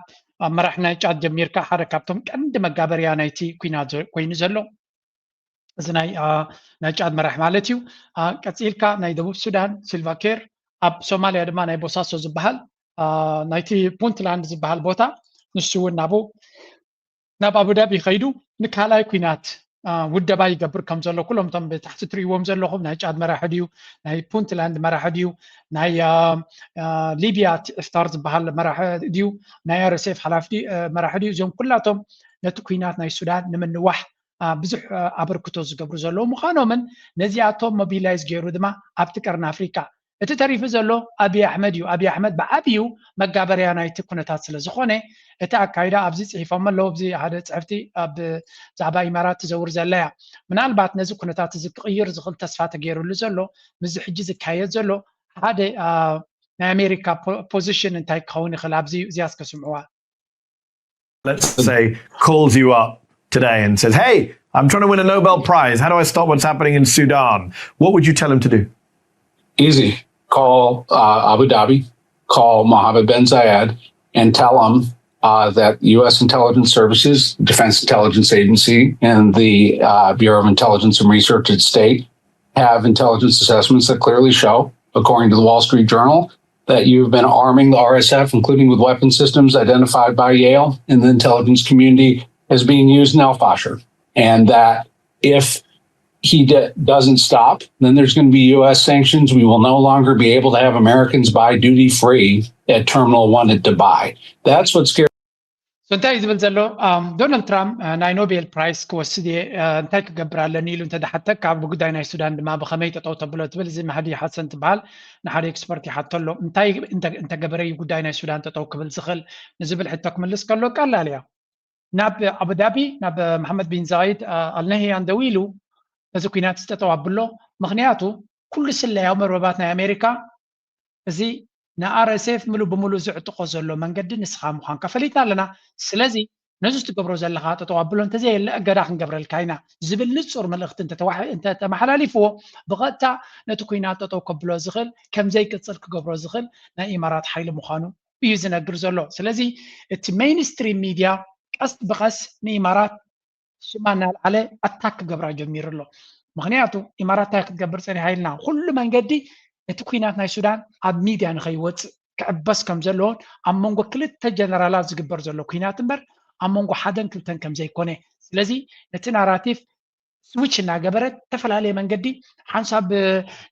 መራሕ ናይ ጫድ ጀሚርካ ሓደ ካብቶም ቀንዲ መጋበርያ ናይቲ ኩናት ኮይኑ ዘሎ እዚ ናይ ናይ ጫድ መራሕ ማለት እዩ። ቀፂልካ ናይ ደቡብ ሱዳን ሲልቫ ኬር፣ ኣብ ሶማልያ ድማ ናይ ቦሳሶ ዝበሃል ናይቲ ፑንትላንድ ዝበሃል ቦታ፣ ንሱ እውን ናብኡ ናብ ኣቡዳቢ ከይዱ ንካልኣይ ኩናት ውደባ ይገብር ከም ዘሎ ኩሎም እቶም ብታሕቲ ትርእይዎም ዘለኹም ናይ ጫድ መራሒ ድዩ፣ ናይ ፑንትላንድ መራሒ ድዩ፣ ናይ ሊብያ እቲ ኢፍታር ዝበሃል መራሒ ድዩ፣ ናይ ኣርኤስኤፍ ሓላፊ መራሒ ድዩ፣ እዚኦም ኩላቶም ነቲ ኩናት ናይ ሱዳን ንምንዋሕ ብዙሕ ኣበርክቶ ዝገብሩ ዘለዉ ምዃኖምን ነዚኣቶም ሞቢላይዝ ገይሩ ድማ ኣብቲ ቀርኒ ኣፍሪካ እቲ ተሪፉ ዘሎ ኣብይ ኣሕመድ እዩ። ኣብይ ኣሕመድ ብዓብዩ መጋበርያ ናይቲ ኩነታት ስለ ዝኾነ እቲ ኣካይዳ ኣብዚ ፅሒፎም ኣለዉ። ኣብዚ ሓደ ፅሕፍቲ ኣብ ዛዕባ ኢማራት ትዘውር ዘላ እያ። ምናልባት ነዚ ኩነታት እዚ ክቕይር ዝኽእል ተስፋ ተገይሩሉ ዘሎ ምስዚ ሕጂ ዝካየድ ዘሎ ሓደ ናይ ኣሜሪካ ፖዚሽን እንታይ ክኸውን ይኽእል ኣብዚ እዚያስ ከስምዕዋ let's say, calls you up today and says, "Hey, I'm trying to win a Nobel Prize. How do I stop what's happening in Sudan?" What would you tell him to do? Easy. Call uh, Abu Dhabi, call Mohammed bin Zayed, and tell him uh, that U S intelligence services, Defense Intelligence Agency, and the uh, Bureau of Intelligence and Research at State have intelligence assessments that clearly show, according to the Wall Street Journal, that you've been arming the R S F, including with weapon systems identified by Yale and the intelligence community as being used in El Fasher. And that if he d- doesn't stop, then there's going to be U S sanctions. We will no longer be able to have Americans buy duty free at Terminal one at Dubai. That's what scares So እንታይ እዩ ዝብል ዘሎ? ዶናልድ ትራምፕ ናይ ኖቤል ፕራይስ ክወስድ እየ፣ እንታይ ክገብር ኣለኒ ኢሉ እንተደሓተካ፣ ብጉዳይ ናይ ሱዳን ድማ ብኸመይ ጠጠው ተብሎ ትብል፣ እዚ ማህዲ ሓሰን ትበሃል ንሓደ ኤክስፐርት ይሓቶ ኣሎ። እንታይ እንተገበረ እዩ ጉዳይ ናይ ሱዳን ጠጠው ክብል ዝኽእል ንዝብል ሕቶ ክምልስ ከሎ ቀላል እያ። ናብ ኣቡዳቢ ናብ መሓመድ ቢን ዛይድ ኣልነህያን ደዊሉ ነዚ ኩናት ዝጠጠው ኣብሎ። ምክንያቱ ኩሉ ስለያዊ መርበባት ናይ ኣሜሪካ እዚ ንኣርኤስኤፍ ምሉ ብምሉ ዝዕጥቆ ዘሎ መንገዲ ንስኻ ምዃንካ ፈሊጥና ኣለና። ስለዚ ነዚ ትገብሮ ዘለኻ ጠጠው ኣብሎ፣ እንተዘየለ እገዳ ክንገብረልካ ኢና ዝብል ንጹር መልእኽቲ እንተተማሓላሊፍዎ ብቐጥታ ነቲ ኩናት ጠጠው ከብሎ ዝኽእል ከምዘይቅጽል ክገብሮ ዝኽእል ናይ ኢማራት ሓይሊ ምዃኑ እዩ ዝነግር ዘሎ። ስለዚ እቲ ሜይንስትሪም ሚድያ ቀስ ብቐስ ንኢማራት ሽማ እናልዓለ ኣታክ ክገብራ ጀሚሩ ኣሎ። ምክንያቱ ኢማራት እንታይ ክትገብር ፀኒሓ ኢልና ኩሉ መንገዲ እቲ ኩናት ናይ ሱዳን ኣብ ሚድያ ንከይወፅእ ክዕበስ ከም ዘለዎን ኣብ መንጎ ክልተ ጀነራላት ዝግበር ዘሎ ኩናት እምበር ኣብ መንጎ ሓደን ክልተን ከም ዘይኮነ፣ ስለዚ ነቲ ናራቲቭ ስዊች እናገበረት ዝተፈላለየ መንገዲ ሓንሳብ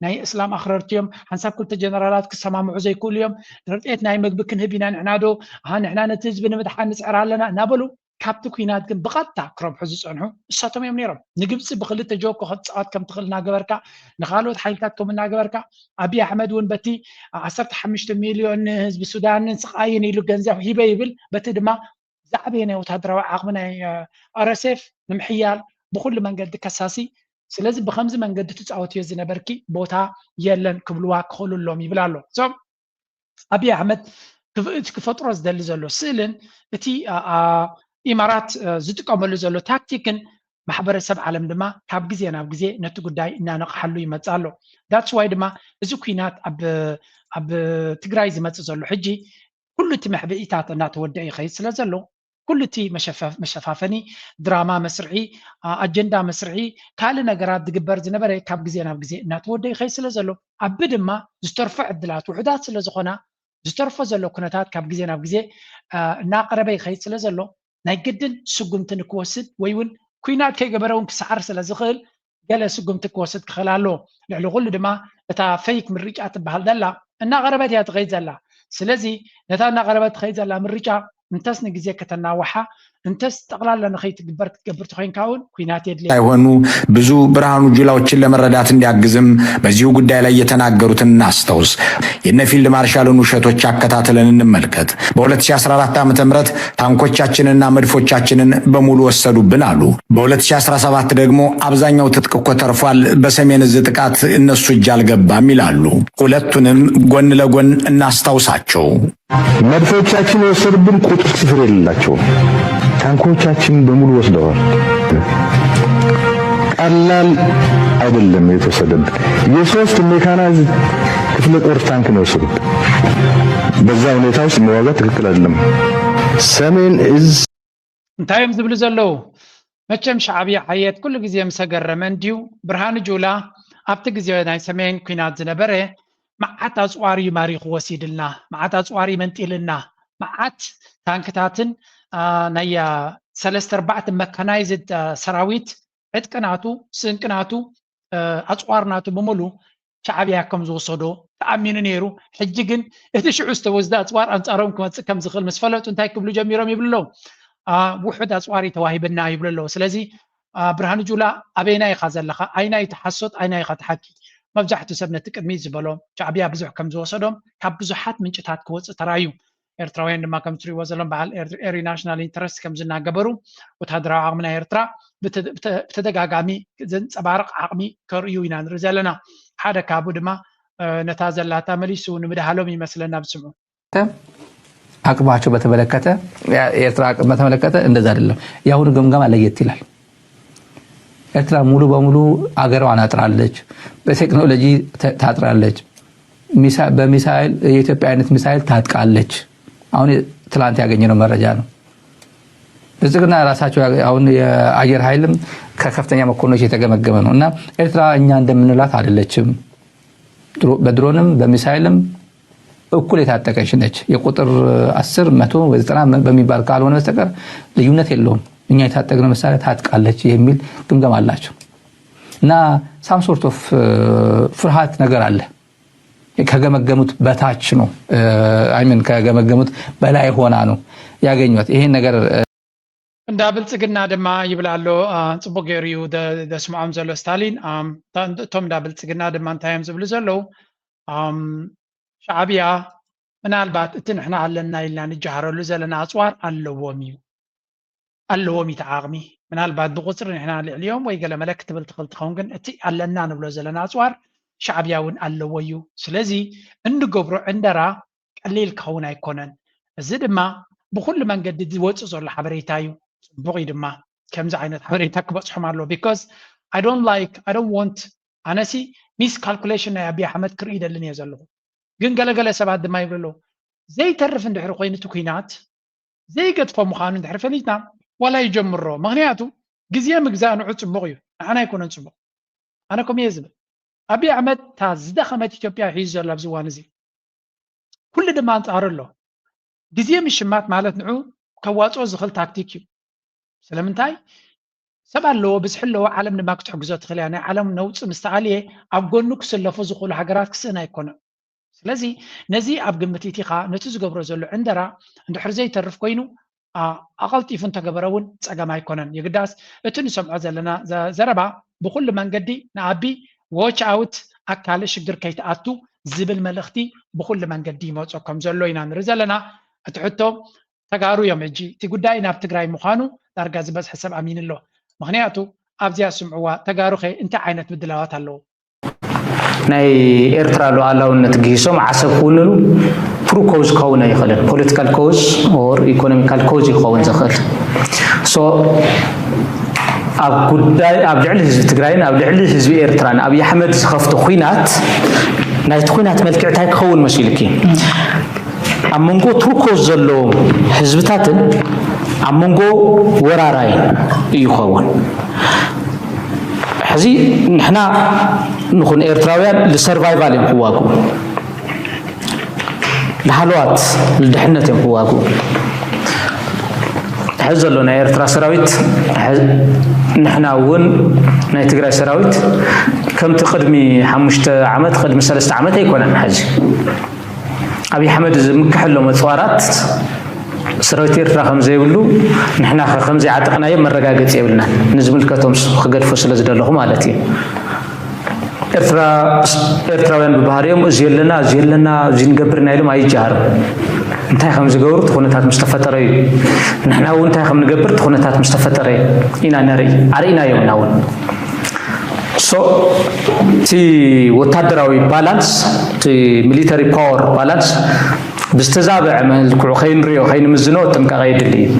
ናይ እስላም ኣክረርቲ እዮም፣ ሓንሳብ ክልተ ጀነራላት ክሰማምዑ ዘይክእሉ እዮም፣ ርድኤት ናይ ምግቢ ክንህብ ኢና ንሕና ዶ ንሕና ነቲ ህዝቢ ንምድሓን ንፅዕር ኣለና እናበሉ ካብቲ ኩናት ግን ብቐጥታ ክረብሑ ዝፀንሑ እሳቶም እዮም ነይሮም። ንግብፂ ብክልተ ጆኮ ክትፃወት ከም ትኽእል እናገበርካ ንካልኦት ሓይልታት ከም እናገበርካ ኣብይ ኣሕመድ እውን በቲ ዓሰርተ ሓሙሽተ ሚልዮን ንህዝቢ ሱዳንን ስቃይን ኢሉ ገንዘብ ሂበ ይብል፣ በቲ ድማ ዝዓበየ ናይ ወታደራዊ ዓቕሚ ናይ ኣርኤስኤፍ ንምሕያል ብኩሉ መንገዲ ከሳሲ። ስለዚ ብከምዚ መንገዲ ትፃወትዮ ዝነበርኪ ቦታ የለን ክብልዋ ክኽእሉ ኣለዎም ይብል ኣሎ። ኣብይ ኣሕመድ እቲ ክፈጥሮ ዝደሊ ዘሎ ስእልን እቲ ኢማራት ዝጥቀመሉ ዘሎ ታክቲክን ማሕበረሰብ ዓለም ድማ ካብ ግዜ ናብ ግዜ ነቲ ጉዳይ እናነቕሓሉ ይመፅእ ኣሎ። ዳትስ ዋይ ድማ እዚ ኩናት ኣብ ትግራይ ዝመፅእ ዘሎ ሕጂ ኩሉ እቲ መሕብኢታት እናተወደአ ይኸይድ ስለ ዘሎ፣ ኩሉ እቲ መሸፈ- መሸፋፈኒ፣ ድራማ መስርሒ፣ ኣ- ኣጀንዳ መስርሒ፣ ካልእ ነገራት ዝግበር ዝነበረ ካብ ግዜ ናብ ግዜ እናተወደአ ይኸይድ ስለ ዘሎ፣ ኣቢ ድማ ዝተርፎ ዕድላት ውሑዳት ስለ ዝኾና፣ ዝተርፎ ዘሎ ኩነታት ካብ ግዜ ናብ ግዜ ኣ፣ እናቐረበ ይኸይድ ስለ ዘሎ፣ ናይ ግድን ስጉምቲ ንክወስድ ወይ እውን ኩናት ከይገበረ እውን ክሰዓር ስለ ዝኽእል፣ ገለ ስጉምቲ ክወስድ ክኽእል ኣለዎ። ልዕሊ ኩሉ ድማ እታ ፌክ ምርጫ ትበሃል ዘላ እናቐረበት እያ ትኸይድ ዘላ። ስለዚ ነታ እናቐረበት ትኸይድ ዘላ ምርጫ እንተስ ንግዜ ከተናውሓ፣ እንተስ ጠቕላላ ንኸይትግበር ክትገብር ተኾይንካ እውን ኩናት የድልያ። ሳይሆኑ ብዙ ብርሃኑ ጁላዎችን ለመረዳት እንዲያግዝም በዚሁ ጉዳይ ላይ የተናገሩትን እናስታውስ። የነ ፊልድ ማርሻልን ውሸቶች አከታትለን እንመልከት። በ2014 ዓ.ም ታንኮቻችንና መድፎቻችንን በሙሉ ወሰዱብን አሉ። በ2017 ደግሞ አብዛኛው ትጥቅ እኮ ተርፏል፣ በሰሜን እዝ ጥቃት እነሱ እጅ አልገባም ይላሉ። ሁለቱንም ጎን ለጎን እናስታውሳቸው። መድፎቻችን የወሰዱብን ቁጥር ስፍር የሌላቸው፣ ታንኮቻችን በሙሉ ወስደዋል። ቀላል አይደለም የተወሰደብን። የሶስት ሜካናይዝድ ክፍለ ጦር ታንክ ነው የወሰዱብን። በዛ ሁኔታ ውስጥ መዋጋት ትክክል አይደለም። ሰሜን እዝ እንታይ እዮም ዝብሉ ዘለዉ? መቸም ሻዕብያ ሓየት ኩሉ ግዜ ምስ ኣገረመ እንድዩ። ብርሃኑ ጁላ ኣብቲ ግዜ ናይ ሰሜን ኲናት ዝነበረ መዓት ኣፅዋር እዩ ማሪኹ ወሲድልና፣ መዓት ኣፅዋር እዩ መንጢልና፣ መዓት ታንክታትን አ፣ ናይ አ፣ ሰለስተ ኣርባዕተ መካናይዝድ አ፣ ሰራዊት ዕጥቂ ናቱ፣ ስንቂ ናቱ፣ አ፣ ኣፅዋር ናቱ ብምሉ ሻዕብያ ከም ዝወሰዶ ተኣሚኑ ነይሩ። ሕጂ ግን እቲ ሽዑ ዝተወስደ ኣፅዋር ኣንፃሮም ክመፅእ ከም ዝኽእል ምስ ፈለጡ እንታይ ክብሉ ጀሚሮም ይብሉ ኣለዉ? አ፣ ውሑድ ኣፅዋር እዩ ተዋሂብና ይብሉ ኣለዉ። ስለዚ አ፣ ብርሃኑ ጁላ ኣበይና ኢኻ ዘለኻ? ኣይናይ እቲ ሓሶት ኣይናይ ኢኻ እቲ ሓቂ? መብዛሕትኡ ሰብ ነቲ ቅድሚት ዝበሎ ሻዕብያ ብዙሕ ከም ዝወሰዶም ካብ ብዙሓት ምንጭታት ክወፅእ ተራእዩ። ኤርትራውያን ድማ ከም ትሪእዎ ዘለኹም በዓል ኤሪ ናሽናል ኢንተረስት ከም ዝናገበሩ ወታደራዊ ዓቕሚ ናይ ኤርትራ ብተ- ብተ- ብተደጋጋሚ ዘንፀባርቕ ዓቕሚ ከርእዩ ኢና ንርኢ ዘለና። ሓደ ካብኡ ድማ እ፣ ነታ ዘላታ መሊሱ ንምድሃሎም ይመስለና ብስምዑ። አቅማቸው በተመለከተ የኤርትራ አቅም በተመለከተ እንደዛ አይደለም። የአሁኑ ግምገማ ለየት ይላል። ኤርትራ ሙሉ በሙሉ አገሯን አጥራለች፣ በቴክኖሎጂ ተ- ታጥራለች፣ ሚሳ- በሚሳይል የኢትዮጵያ አይነት ሚሳይል ታጥቃለች። አሁን ትላንት ያገኘነው መረጃ ነው። ብልጽግና ራሳቸው ያ- አሁን የአየር ኃይልም ከከፍተኛ መኮንኖች የተገመገመ ነው እና ኤርትራ እኛ እንደምንላት አይደለችም። ድሮ- በድሮንም በሚሳይልም እኩል የታጠቀች ነች። የቁጥር አስር መቶ ወይ ዘጠና በሚባል ካልሆነ በስተቀር ልዩነት የለውም። እኛ የታጠቅነው መሳሪያ ታጥቃለች የሚል ግምገማ አላቸው እና some sort of ፍርሃት ነገር አለ። ከገመገሙት በታች ነው። I mean ከገመገሙት በላይ ሆና ነው ያገኟት። ይሄን ነገር እንዳ ብልጽግና ድማ ይብል ኣሎ። አ፣ ጽቡቅ ገይሩ እዩ ደ- ደስምዖም ዘሎ ስታሊን። ኣም፣ እታ- እቶም እንዳ ብልጽግና ድማ እንታይ እዮም ዝብሉ ዘለዉ? ኣም፣ ሻዕብያ ምናልባት እቲ ንሕና ኣለና ኢልና ንጀሃረሉ ዘለና ኣጽዋር ኣለዎም እዩ፣ ኣለዎም እዩ እቲ ዓቕሚ። ምናልባት ብቁፅሪ ንሕና ልዕሊኦም ወይ ገለ መለ ክትብል ትኽእል ትኸውን፣ ግን እቲ ኣለና ንብሎ ዘለና ኣፅዋር ሻዕብያ እውን ኣለዎ እዩ። ስለዚ እንገብሮ ዕንደራ ቀሊል ክኸውን ኣይኮነን። እዚ ድማ ብኩሉ መንገዲ ዝወፅእ ዘሎ ሓበሬታ እዩ። ፅቡቕ እዩ ድማ ከምዚ ዓይነት ሓበሬታ ክበፅሖም ኣለዎ። Because I don't like, I don't want፣ ኣነሲ ሚስ ካልኩሌሽን ናይ ኣብይ ኣሕመድ ክርኢ ይደልን እየ ዘለኹ። ግን ገለገለ ሰባት ድማ ይብሉ ኣለዉ ዘይተርፍ እንድሕሪ ኮይኑ እቲ ኲናት ዘይገድፎ ምዃኑ እንድሕሪ ፈሊጥና ዋላ ይጀምሮ። ምኽንያቱ ግዜ ምግዛእ ንዑ ፅቡቕ እዩ፣ ንዓና ኣይኮነን ፅቡቕ። ኣነ ከምኡ እየ ዝብል። ኣብይ ኣሕመድ እታ ዝደኸመት ኢትዮጵያ ሒዙ ዘሎ ኣብዚ እዋን እዚ ኩሉ ድማ ኣንፃሩ ኣሎ። ግዜ ምሽማት ማለት ንዑ ከዋፅኦ ዝኽእል ታክቲክ እዩ። ስለምንታይ ሰብ ኣለዎ፣ ብዝሒ ኣለዎ፣ ዓለም ድማ ክትሕግዞ ትኽእል እያ። ናይ ዓለም ነውፂ ምስ ተኣልየ ኣብ ጎኑ ክስለፉ ዝኽእሉ ሃገራት ክስእን ኣይኮነን። ስለዚ ነዚ ኣብ ግምት ኢቲኻ ነቲ ዝገብሮ ዘሎ ዕንደራ እንድሕር ዘይተርፍ ኮይኑ ኣቐልጢፉ እንተገበረ እውን ፀገም ኣይኮነን። የግዳስ እቲ ንሰምዖ ዘለና ዘረባ ብኩሉ መንገዲ ንኣቢ ዎች ኣውት ኣካል ሽግር ከይትኣቱ ዝብል መልእኽቲ ብኩሉ መንገዲ ይመፆ ከም ዘሎ ኢና ንርኢ ዘለና። እቲ ሕቶ ተጋሩ እዮም ሕጂ እቲ ጉዳይ ናብ ትግራይ ምዃኑ ዳርጋ ዝበዝሐ ሰብ ኣሚኑ ኣሎ። ምኽንያቱ ኣብዚኣ ስምዕዋ ተጋሩኸ እንታይ ዓይነት ምድላዋት ኣለዎ? ናይ ኤርትራ ሉዓላውነት ግሂሶም ዓሰብ ክውንኑ ትሩ ኮዝ ክኸውን ኣይኽእልን። ፖለቲካል ኮዝ ኦር ኢኮኖሚካል ኮዝ እዩ ክኸውን ዝኽእል። ሶ ኣብ ጉዳይ ኣብ ልዕሊ ህዝቢ ትግራይን ኣብ ልዕሊ ህዝቢ ኤርትራን ኣብይ ኣሕመድ ዝኸፍቶ ኹናት ናይቲ ኹናት መልክዕ እንታይ ክኸውን መሲሉኪ? ኣብ መንጎ ትርኮ ዘለዎም ህዝብታትን ኣብ መንጎ ወራራይን እዩ ይኸውን። ሕዚ ንሕና ንኹን ኤርትራውያን ንሰርቫይቫል እዮም ክዋግኡ፣ ንሃለዋት ንድሕነት እዮም ክዋግኡ። ሕዚ ዘሎ ናይ ኤርትራ ሰራዊት፣ ሕዚ ንሕና እውን ናይ ትግራይ ሰራዊት ከምቲ ቅድሚ ሓሙሽተ ዓመት፣ ቅድሚ ሰለስተ ዓመት ኣይኮነን። ሕዚ ኣብይ ኣሕመድ ዝምክሐሎም ኣፅዋራት ሰራዊት ኤርትራ ከም ዘይብሉ፣ ንሕና ኸ ከም ዘይዓጠቕናዮ መረጋገፂ የብልናን። ንዝምልከቶም ስ-፣ ክገድፎ ስለ ዝደለኹ ማለት እዩ። ኤርትራ፣ ኤርትራውያን ብባህሪኦም እዚ የለና፣ እዚ የለና፣ እዚ ንገብር ኢና ኢሎም ኣይጀሃሩን። እንታይ ከም ዝገብሩ እቲ ኩነታት ምስ ተፈጠረ እዩ። ንሕና እውን እንታይ ከም ንገብር እቲ ኩነታት ምስ ተፈጠረ ኢና ነርኢ። ኣርኢናዮም ኢና እውን። ሶ፣ እቲ ወታደራዊ ባላንስ፣ እቲ ሚሊተሪ ፓወር ባላንስ ብዝተዛበዐ መልክዑ ከይንሪኦ፣ ከይንምዝኖ ጥንቃቐ የድሊ እዩ።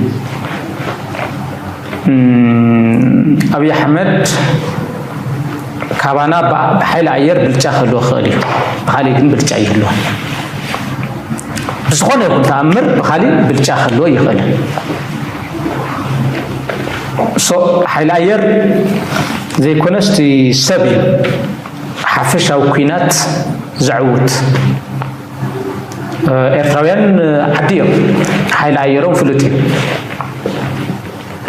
እም፣ ኣብይ ኣሕመድ ካባና ብ-፣ ብሓይሊ ኣየር ብልጫ ክህልዎ ክኽእል እዩ። ብኻሊእ ግን ብልጫ ይህልዎ። ብዝኾነ ይኹን ተኣምር ብኻሊእ ብልጫ ክህልዎ ይኽእል። ሶ፣ ሓይሊ ኣየር ዘይኮነስ እቲ ሰብ እዩ ሓፈሻዊ ኲናት ዘዕውት። እ፣ ኤርትራውያን ዓዲ እዮም። ሓይሊ ኣየሮም ፍሉጥ እዩ።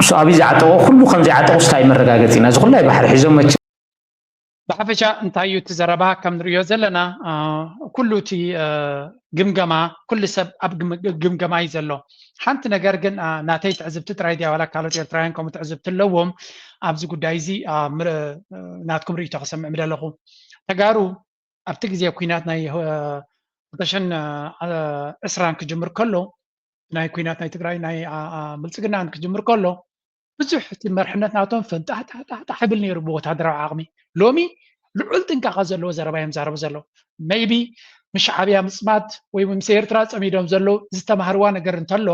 ሶ፣ ኣብይ ዝዓጠቑ ኩሉ ከም ዘይዓጠቑ ስታይ መረጋገጺ ኢና። እዚ ኩላይ ባሕሪ ሒዞም መቸ- ብሓፈሻ እንታይ እዩ እቲ ዘረባ? ከም ንሪኦ ዘለና፣ አ፣ ኩሉ እቲ፣ አ፣ ግምገማ፣ ኩሉ ሰብ ኣብ ግም-፣ ግምገማ እዩ ዘሎ። ሓንቲ ነገር ግን፣ አ፣ ናተይ ትዕዝብቲ ጥራይ ድያ ዋላ ካልኦት ኤርትራውያን ከምኡ ትዕዝብቲ ኣለዎም? ኣብዚ ጉዳይ እዚ፣ አ፣ ምር-፣ ናትኩም ርእይቶ ክሰምዕ ምደለኹ። ተጋሩ ኣብቲ ግዜ ኲናት ናይ፣ አ፣ ክልተ ሽሕን ዕስራን ክጅምር ከሎ፣ ናይ ኲናት ናይ ትግራይ ናይ፣ አ፣ አ፣ ብልጽግናን ክጅምር ከሎ፣ ብዙሕ እቲ መርሕነት ናቶም ፈንጣሕጣሕጣሕ ይብል ነይሩ ብወታደራዊ ዓቕሚ። ሎሚ ልዑል ጥንቃቐ ዘለዎ ዘረባ እዮም ዛረቡ ዘለዉ። ሜይቢ ምስ ሻዕብያ ምጽማድ ወይ ምስ ኤርትራ ጸሚዶም ዘለዉ ዝተማህርዋ ነገር እንተሎ፣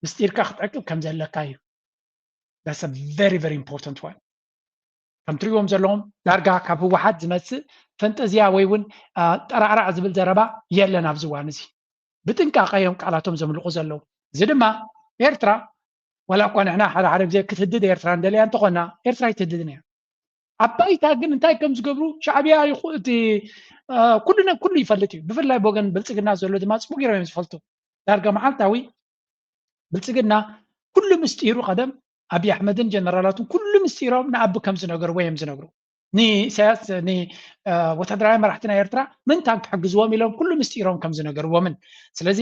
ምስጢርካ ክትዕቅብ ከም ዘለካ እዩ። That's a very, very important one። ከም ትሪእዎም ዘለኹም ዳርጋ ካብ ህወሓት ዝመጽእ ፈንጠዝያ ወይ እውን፣ አ፣ ጠራዕራዕ ዝብል ዘረባ የለን ኣብዚ እዋን እዚ። ብጥንቃቐ እዮም ቃላቶም ዘምልቑ ዘለዉ። እዚ ድማ ኤርትራ፣ ዋላ እኳ ንሕና ሓደ ሓደ ግዜ ክትህድድ ኤርትራ እንደልያ እንተኾና፣ ኤርትራ ኣይትህድድን እያ። ኣብ ባይታ ግን እንታይ ከም ዝገብሩ ሻዕብያ ይኹ-፣ እቲ፣ አ፣ ኩሉ ነ-፣ ኩሉ ይፈልጥ እዩ። ብፍላይ ብወገን ብልጽግና ዘሎ ድማ ጽቡቕ ገይሮም እዮም ዝፈልጡ። ዳርጋ መዓልታዊ ብልጽግና ኩሉ ምስጢሩ ቀደም ኣብይ ኣሕመድን ጀነራላቱን ኩሉ ምስጢሮም ንኣቢ ከም ዝነገርዎ እዮም ዝነግሩ። ንኢሳያስ፣ ን-፣ አ፣ ወታደራዊ መራሕቲ ናይ ኤርትራ ምንታን ክሕግዝዎም ኢሎም ኩሉ ምስጢሮም ከም ዝነገርዎምን። ስለዚ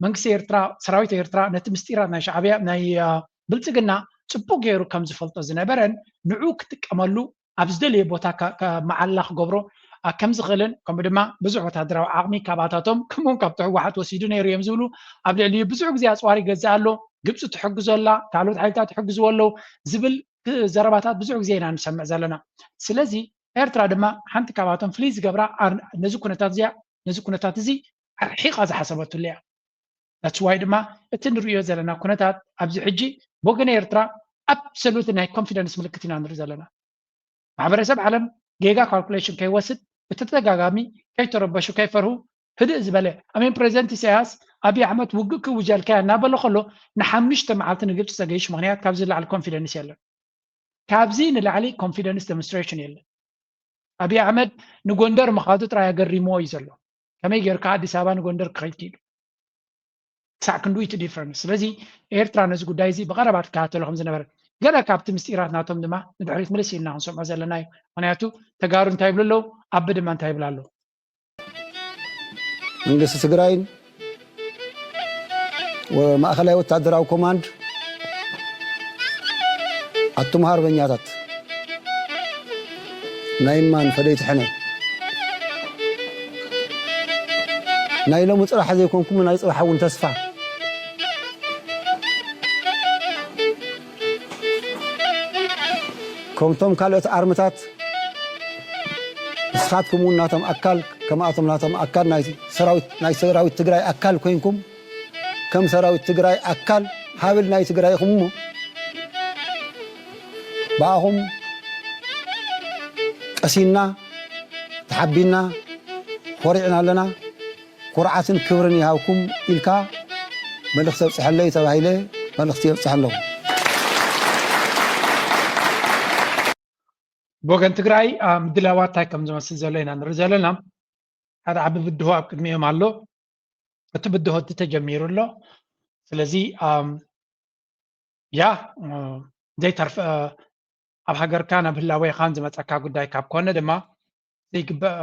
መንግስቲ ኤርትራ፣ ሰራዊት ኤርትራ ነቲ ምስጢራት ናይ ሻዕብያ፣ ናይ፣ አ፣ ብልጽግና ጽቡቕ ገይሩ ከም ዝፈልጦ ዝነበረን ንዑ ክጥቀመሉ ኣብ ዝደለየ ቦታ ከ-፣ ከ-፣ መዓላ ክገብሮ፣ አ፣ ከም ዝኽእልን፣ ከምኡ ድማ ብዙሕ ወታደራዊ ዓቕሚ ካባታቶም፣ ከምኡውን ካብቲ ህወሓት ወሲዱ ነይሩ እዮም ዝብሉ፣ ኣብ ልዕሊኡ ብዙሕ ግዜ ኣጽዋር ይገዝእ ኣሎ፣ ግብጺ ትሕግዞ ኣላ፣ ካልኦት ሓይልታት ይሕግዝዎ ኣለዉ ዝብል ክ-፣ ዘረባታት ብዙሕ ግዜ ኢና ንሰምዕ ዘለና። ስለዚ ኤርትራ ድማ ሓንቲ ካባቶም ፍልይ ዝገብራ ኣር-፣ ነዚ ኩነታት እዚኣ፣ ነዚ ኩነታት እዚ ኣርሒቓ ዝሓሰበትሉ እያ። That's why ድማ እቲ ንርእዮ ዘለና ኩነታት ኣብዚ ሕጂ ብወገን ኤርትራ ኣብሰሉት ናይ ኮንፊደንስ ምልክት ኢና ንርኢ ዘለና። ማሕበረሰብ ዓለም ጌጋ ካልኩሌሽን ከይወስድ ብተደጋጋሚ ከይተረበሹ ከይፈርሁ ህድእ ዝበለ። ኣሜን ፕሬዚደንት ኢሳያስ ኣብይ ኣሕመድ ውግእ ክውጀልካ እናበለ ከሎ ንሓሙሽተ መዓልቲ ንግብፂ ዘገይሽ ምኽንያት ካብዚ ንላዕሊ ኮንፊደንስ የለን። ካብዚ ንላዕሊ ኮንፊደንስ ዴሞንስትሬሽን የለን። ኣብይ ኣሕመድ ንጎንደር ምኻዱ ጥራይ ኣገሪምዎ እዩ ዘሎ። ከመይ ጌርካ ኣዲስ ኣበባ ንጎንደር ክኸይድ ክኢሉ? ክሳዕ ክንዱ እቲ ዲፍረንስ። ስለዚ ኤርትራ ነዚ ጉዳይ እዚ ብቐረባ ትከታተሎ ከም ዝነበረ፣ ገለ ካብቲ ምስጢራት ናቶም ድማ ንድሕሪት ምልስ ኢልና ክንሰምዖ ዘለና እዩ። ምኽንያቱ ተጋሩ እንታይ ይብሉ ኣለዉ፣ ኣቢ ድማ እንታይ ይብሉ ኣለዉ። መንግስቲ ትግራይን ወ-፣ ማእኸላይ ወታደራዊ ኮማንድ፣ ኣቱም ሃርበኛታት፣ ናይ እማን ፈደይቲ ሕነ፣ ናይ ሎሚ ጽባሕ ዘይኮንኩም ናይ ጽባሕ እውን ተስፋ። ከምቶም ካልኦት ኣርምታት ንስኻትኩም እውን ናቶም ኣካል፣ ከምኣቶም ናቶም ኣካል ናይ ሰራዊት፣ ናይ ሰራዊት ትግራይ ኣካል ኮይንኩም፣ ከም ሰራዊት ትግራይ ኣካል ሃብል ናይ ትግራይ ኢኹም እሞ፣ ብኣኹም ቀሲንና፣ ተሓቢንና፣ ኮሪዕና ኣለና። ኩርዓትን ክብርን ይሃብኩም ኢልካ መልእኽቲ ኣብፅሐለይ ተባሂለ መልእኽቲ የብፅሐ ኣለኹ። ብወገን ትግራይ ምድላዋት እንታይ ከም ዝመስል ዘሎ ኢና ንርኢ ዘለና። ሓደ ዓቢ ብድሆ ኣብ ቅድሚኦም ኣሎ። እቲ ብድሆ እቲ ተጀሚሩ ኣሎ። ስለዚ ያ ዘይተርፍ ኣብ ሃገርካን ኣብ ህላዌኻን ዝመፀካ ጉዳይ ካብ ኮነ ድማ ዘይግበእ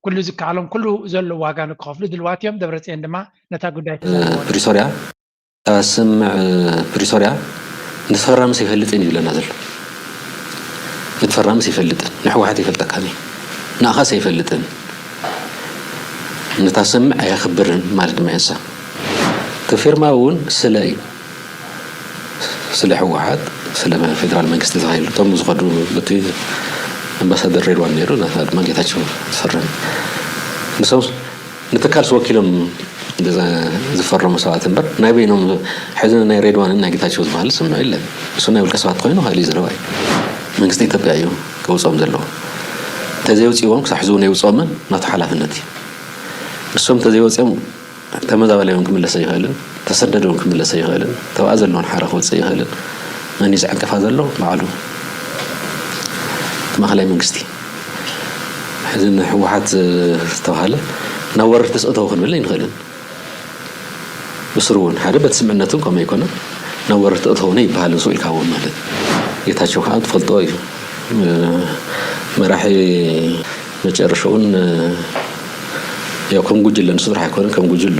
ኩሉ ዝከኣሎም ኩሉ ዘለዎ ዋጋ ንክኸፍሉ ድልዋት እዮም። ደብረፅዮን ድማ ነታ ጉዳይ ተዛሪቦ። ፕሪቶርያ ስምምዕ ፕሪቶርያ ንፈራምስ ኣይፈልጥን ይብለና ዘሎ። እቲ ፈራምስ ኣይፈልጥን፣ ንሕወሓት ይፈልጠካን እዩ፣ ንኣኻስ ኣይፈልጥን፣ ነታ ስምምዕ ኣየኽብርን ማለት ድማ የንሳ። እቲ ፊርማ እውን ስለ እዩ። ስለ ህወሓት ስለ ፌደራል መንግስቲ ተባሂሉ እቶም ዝኸዱ እቲ ኣምባሳደር ሬድዋን ነይሩ፣ ናታ ድማ ጌታቸው ዝፈረመ። ንሶም ንትካልስ ወኪሎም ዝፈረሙ ሰባት እምበር ናይ በይኖም ሕዚ ናይ ሬድዋንን ናይ ጌታቸው ዝበሃል ዝስምዑ የለን። እሱ ናይ ውልቀ ሰባት ኮይኑ ካልእ እዩ ዘረባ እዩ። መንግስቲ ኢትዮጵያ እዩ ከውፅኦም ዘለዎ። እንተዘይወፂዎም ክሳብ ሕዚ እውን ኣይውፅኦምን፣ ናቱ ሓላፍነት እዩ። ንሶም እንተዘይወፂኦም ተመዛባሊ እውን ክምለስ ኣይኽእልን፣ ተሰደደ እውን ክምለስ ኣይኽእልን፣ ተባኣ ዘለዎን ሓራ ክወፅእ ኣይኽእልን። መን እዩ ዝዕንቅፋ ዘሎ? ባዕሉ እቲ ማእኸላይ መንግስቲ። ሕዚ ንህወሓት ዝተባሃለ ናብ ወረርቲ ስእተው ክንብል ኣይንኽእልን። ብስሩ እውን ሓደ በቲ ስምዕነቱ እውን ከምኡ ኣይኮነን። ናብ ወረርቲ እተውነ ይበሃል ንሱ ኢልካ እውን ማለት ጌታቸው ከዓ ትፈልጦ እዩ። መራሒ መጨረሻ እውን ያው ከም ጉጅለ ንሱ ጥራሕ ኣይኮነን፣ ከም ጉጅሉ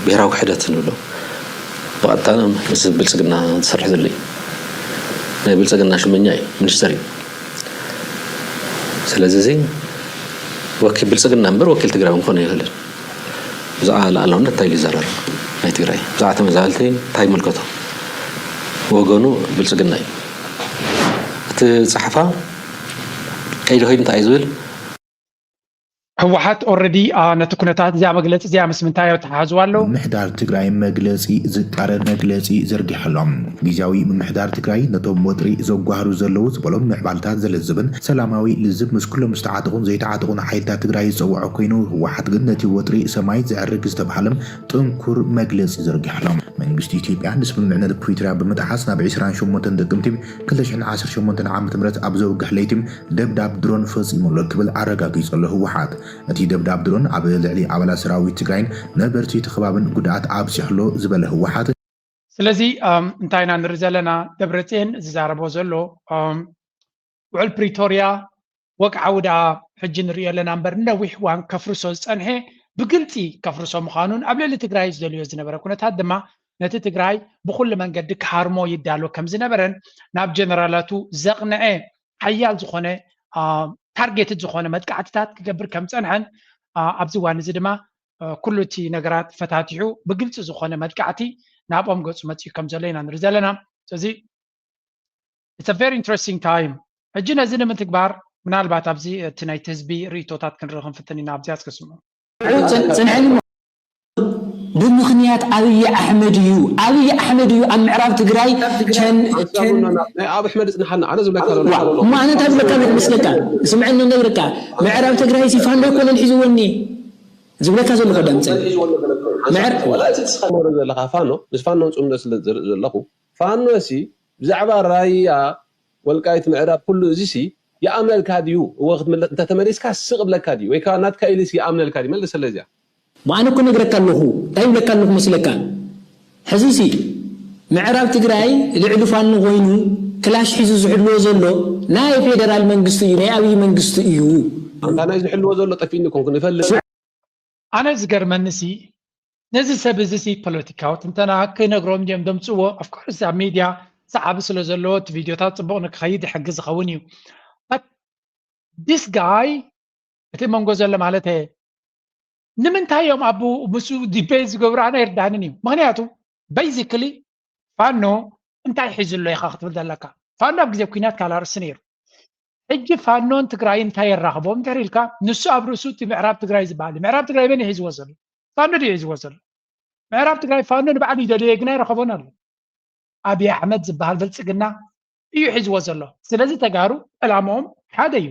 ብሄራዊ ክሕደት ንብሎ ብቐጥታ ምስ ብልፅግና ዝሰርሕ ዘሎ እዩ። ናይ ብልፅግና ሽመኛ እዩ፣ ሚኒስተር እዩ። ስለዚ እዚ ወኪል ብልፅግና እምበር ወኪል ትግራይ እውን ክኾን ኣይኽእልን። ብዛዕባ ሉዓላውነት እንታይ ኢሉ ይዛረብ? ናይ ትግራይ ብዛዕባ ተመዛበልቲ እንታይ ይምልከቶ? ወገኑ ብልፅግና እዩ። እቲ ፀሓፋ ከይዱ ከይዱ እንታይ እዩ ዝብል? ህወሓት already ነቲ ኩነታት እዚኣ መግለፂ እዚኣ ምስ ምንታይ ኣተሓሕዝዋ ኣሎ? ምምሕዳር ትግራይ መግለፂ ዝቃረን መግለፂ ዘርጊሑ ኣሎ። ግዝያዊ ምምሕዳር ትግራይ ነቶም ወጥሪ ዘጓህሩ ዘለዉ ዝበሎም ምዕባልታት ዘልዝብን ሰላማዊ ልዝብ ምስ ኩሎም ዝተዓጠቑን ዘይተዓጠቑን ሓይልታት ትግራይ ዝፀውዖ ኮይኑ፣ ህወሓት ግን ነቲ ወጥሪ ሰማይ ዘዕርግ ዝተብሃለ ጥንኩር መግለፂ ዘርጊሑ ኣሎ። መንግስቲ ኢትዮጵያ ንስምምዕነት ፕሪቶርያ ብምጥሓስ ናብ ዕስራን ሸሞንተን ጥቅምቲ ክልተ ሽሕን ዓሰርተ ሸሞንተን ዓመተ ምህረት ኣብ ዘውግሕ ለይቲ ደብዳብ ድሮን ፈፂሙ ኣሎ ክብል ኣረጋጊፁ ኣሎ ህወሓት። እቲ ደብዳብ ድሮን ኣብ ልዕሊ ኣባላት ሰራዊት ትግራይን ነበርቲ እቲ ከባብን ጉድኣት ኣብፂሑ ኣሎ ዝበለ ህወሓት፣ ስለዚ እንታይ ኢና ንርኢ ዘለና? ደብረፅየን ዝዛረቦ ዘሎ ውዕል ፕሪቶርያ ወግዓዊ ደኣ ሕጂ ንርእዮ ኣለና እምበር ንነዊሕ እዋን ከፍርሶ ዝፀንሐ ብግልፂ ከፍርሶ ምዃኑን ኣብ ልዕሊ ትግራይ ዝደልዮ ዝነበረ ኩነታት ድማ ነቲ ትግራይ ብኩሉ መንገዲ ክሃርሞ ይዳሎ ከም ዝነበረን ናብ ጀነራላቱ ዘቕንዐ ሓያል ዝኾነ ታርጌትድ ዝኾነ መጥቃዕትታት ክገብር ከም ዝፀንሐን ኣብዚ እዋን እዚ ድማ ኩሉ እቲ ነገራት ፈታቲሑ ብግልፂ ዝኾነ መጥቃዕቲ ናብኦም ገፁ መፂኡ ከም ዘሎ ኢና ንርኢ ዘለና። ስለዚ it's a very interesting time። ሕጂ ነዚ ንምትግባር ምናልባት ኣብዚ እቲ ናይቲ ህዝቢ ርእቶታት ክንርኢ ክንፍትን ኢና። ኣብዚኣ እስከ ስምዑ። ጽንሐኒ እሞ ብምኽንያት ኣብይ ኣሕመድ እዩ። ኣብይ ኣሕመድ እዩ ኣብ ምዕራብ ትግራይ ቸን ቸን ናይ ኣብ ኣሕመድ ጽንሓና ኣነ ዝብለካ ዘለኹ ዋ እሞ ኣነ እንታይ ዝብለካ ኣለኹ መስለካ ስምዐኒ ነግረካ ምዕራብ ትግራይ ሲ ፋኖ ኣይኮነን ሒዝወኒ ዝብለካ ዘለኹ ደምፀ ምዕር ወላ እቲ ትስኸመሩ ዘለኻ ፋኖ ምስ ፋኖ ምጽምዶ ስለ ዝርኢ ዘለኹ ፋኖ ሲ ብዛዕባ ራያ ወልቃይት ምዕራብ ኩሉ እዚ ሲ ይኣምነልካ ድዩ? እወ ክትምለስ እንተተመሊስካ ስቕ ብለካ ድዩ? ወይ ከዓ ናትካ ኢሉ ሲ ይኣምነልካ ድዩ? መልሰለይ እዚኣ። ብኣነ እኮ ነግረካ ኣለኹ እንታይ ይብለካ ኣለኹ መስለካ? ሕዚ ሲ ምዕራብ ትግራይ ልዕሊ ፋኖ ኮይኑ ክላሽ ሒዙ ዝሕልዎ ዘሎ ናይ ፌደራል መንግስቲ እዩ፣ ናይ ኣብይ መንግስቲ እዩ። ኣንታ ናይ ዝሕልዎ ዘሎ ጠፊእኒ ኮንኩ ንፈልጥ። ኣነ ዝገርመኒ ሲ ነዚ ሰብ እዚ ሲ ፖለቲካዊ ትንተና ክነግሮም ድዮም ደምፅዎ? Of course ኣብ ሚድያ ሰዓቢ ስለ ዘለዎ እቲ ቪድዮታት ፅቡቕ ንክኸይድ ይሕግዝ ዝኸውን እዩ። But this guy እቲ መንጎ ዘሎ ማለት ንምንታይ እዮም ኣብ ምስኡ ዲቤት ዝገብሩ ኣነ ኣይርዳንን እዩ። ምክንያቱ basically ፋኖ እንታይ ሒዙ ኣሎ ኢኻ ክትብል ዘለካ? ፋኖ ኣብ ግዜ ኲናት ካልኣርሲ ነይሩ። ሕጂ ፋኖን ትግራይን እንታይ የራኽቦም እንድሕር ኢልካ ንሱ ኣብ ርእሱ እቲ ምዕራብ ትግራይ ዝበሃል እዩ። ምዕራብ ትግራይ መን እዩ ሒዝዎ ዘሎ? ፋኖ ድዩ ሒዝዎ ዘሎ? ምዕራብ ትግራይ ፋኖ ንባዕሉ ይደልዮ ግን ኣይረኸቦን ኣሎ። ኣብይ ኣሕመድ ዝበሃል ብልፅግና እዩ ሒዝዎ ዘሎ። ስለዚ ተጋሩ ዕላምኦም ሓደ እዩ።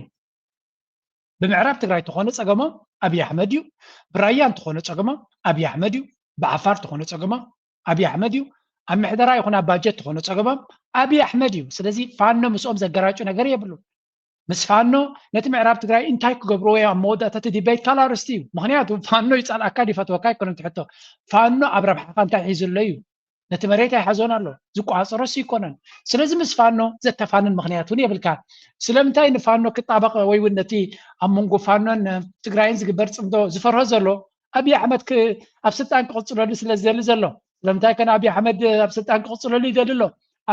ብምዕራብ ትግራይ ተኾነ ፀገሞም ኣብይ ኣሕመድ እዩ። ብራያ እንተኾነ ፀገሞም ኣብይ ኣሕመድ እዩ። ብዓፋር ተኾነ ፀገሞም ኣብይ ኣሕመድ እዩ። ኣብ ምሕደራ ይኹን ኣብ ባጀት ተኾነ ፀገሞም ኣብይ ኣሕመድ እዩ። ስለዚ ፋኖ ምስኦም ዘገራጩ ነገር የብሉን። ምስ ፋኖ ነቲ ምዕራብ ትግራይ እንታይ ክገብርዎ እዮም ኣብ መወዳእታ እቲ ዲቤት ካልእ ኣርእስቲ እዩ። ምኽንያቱ ፋኖ ይፀልኣካ ይፈትወካ ኣይኮነን ትሕቶ። ፋኖ ኣብ ረብሓኻ እንታይ ሒዙ ኣሎ እዩ። ነቲ መሬት ኣይሓዞን ኣሎ፣ ዝቋፀሮስ ይኮነን። ስለዚ ምስ ፋኖ ዘተፋንን ምኽንያት እውን የብልካ። ስለምንታይ ንፋኖ ክጣበቕ ወይ እውን ነቲ ኣብ መንጎ ፋኖን ትግራይን ዝግበር ፅምዶ ዝፈርሆ ዘሎ ኣብይ ኣሕመድ ኣብ ስልጣን ክቕፅለሉ ስለ ዝደሊ ዘሎ። ስለምንታይ ከ ኣብይ ኣሕመድ ኣብ ስልጣን ክቕፅለሉ ይደሊ ኣሎ?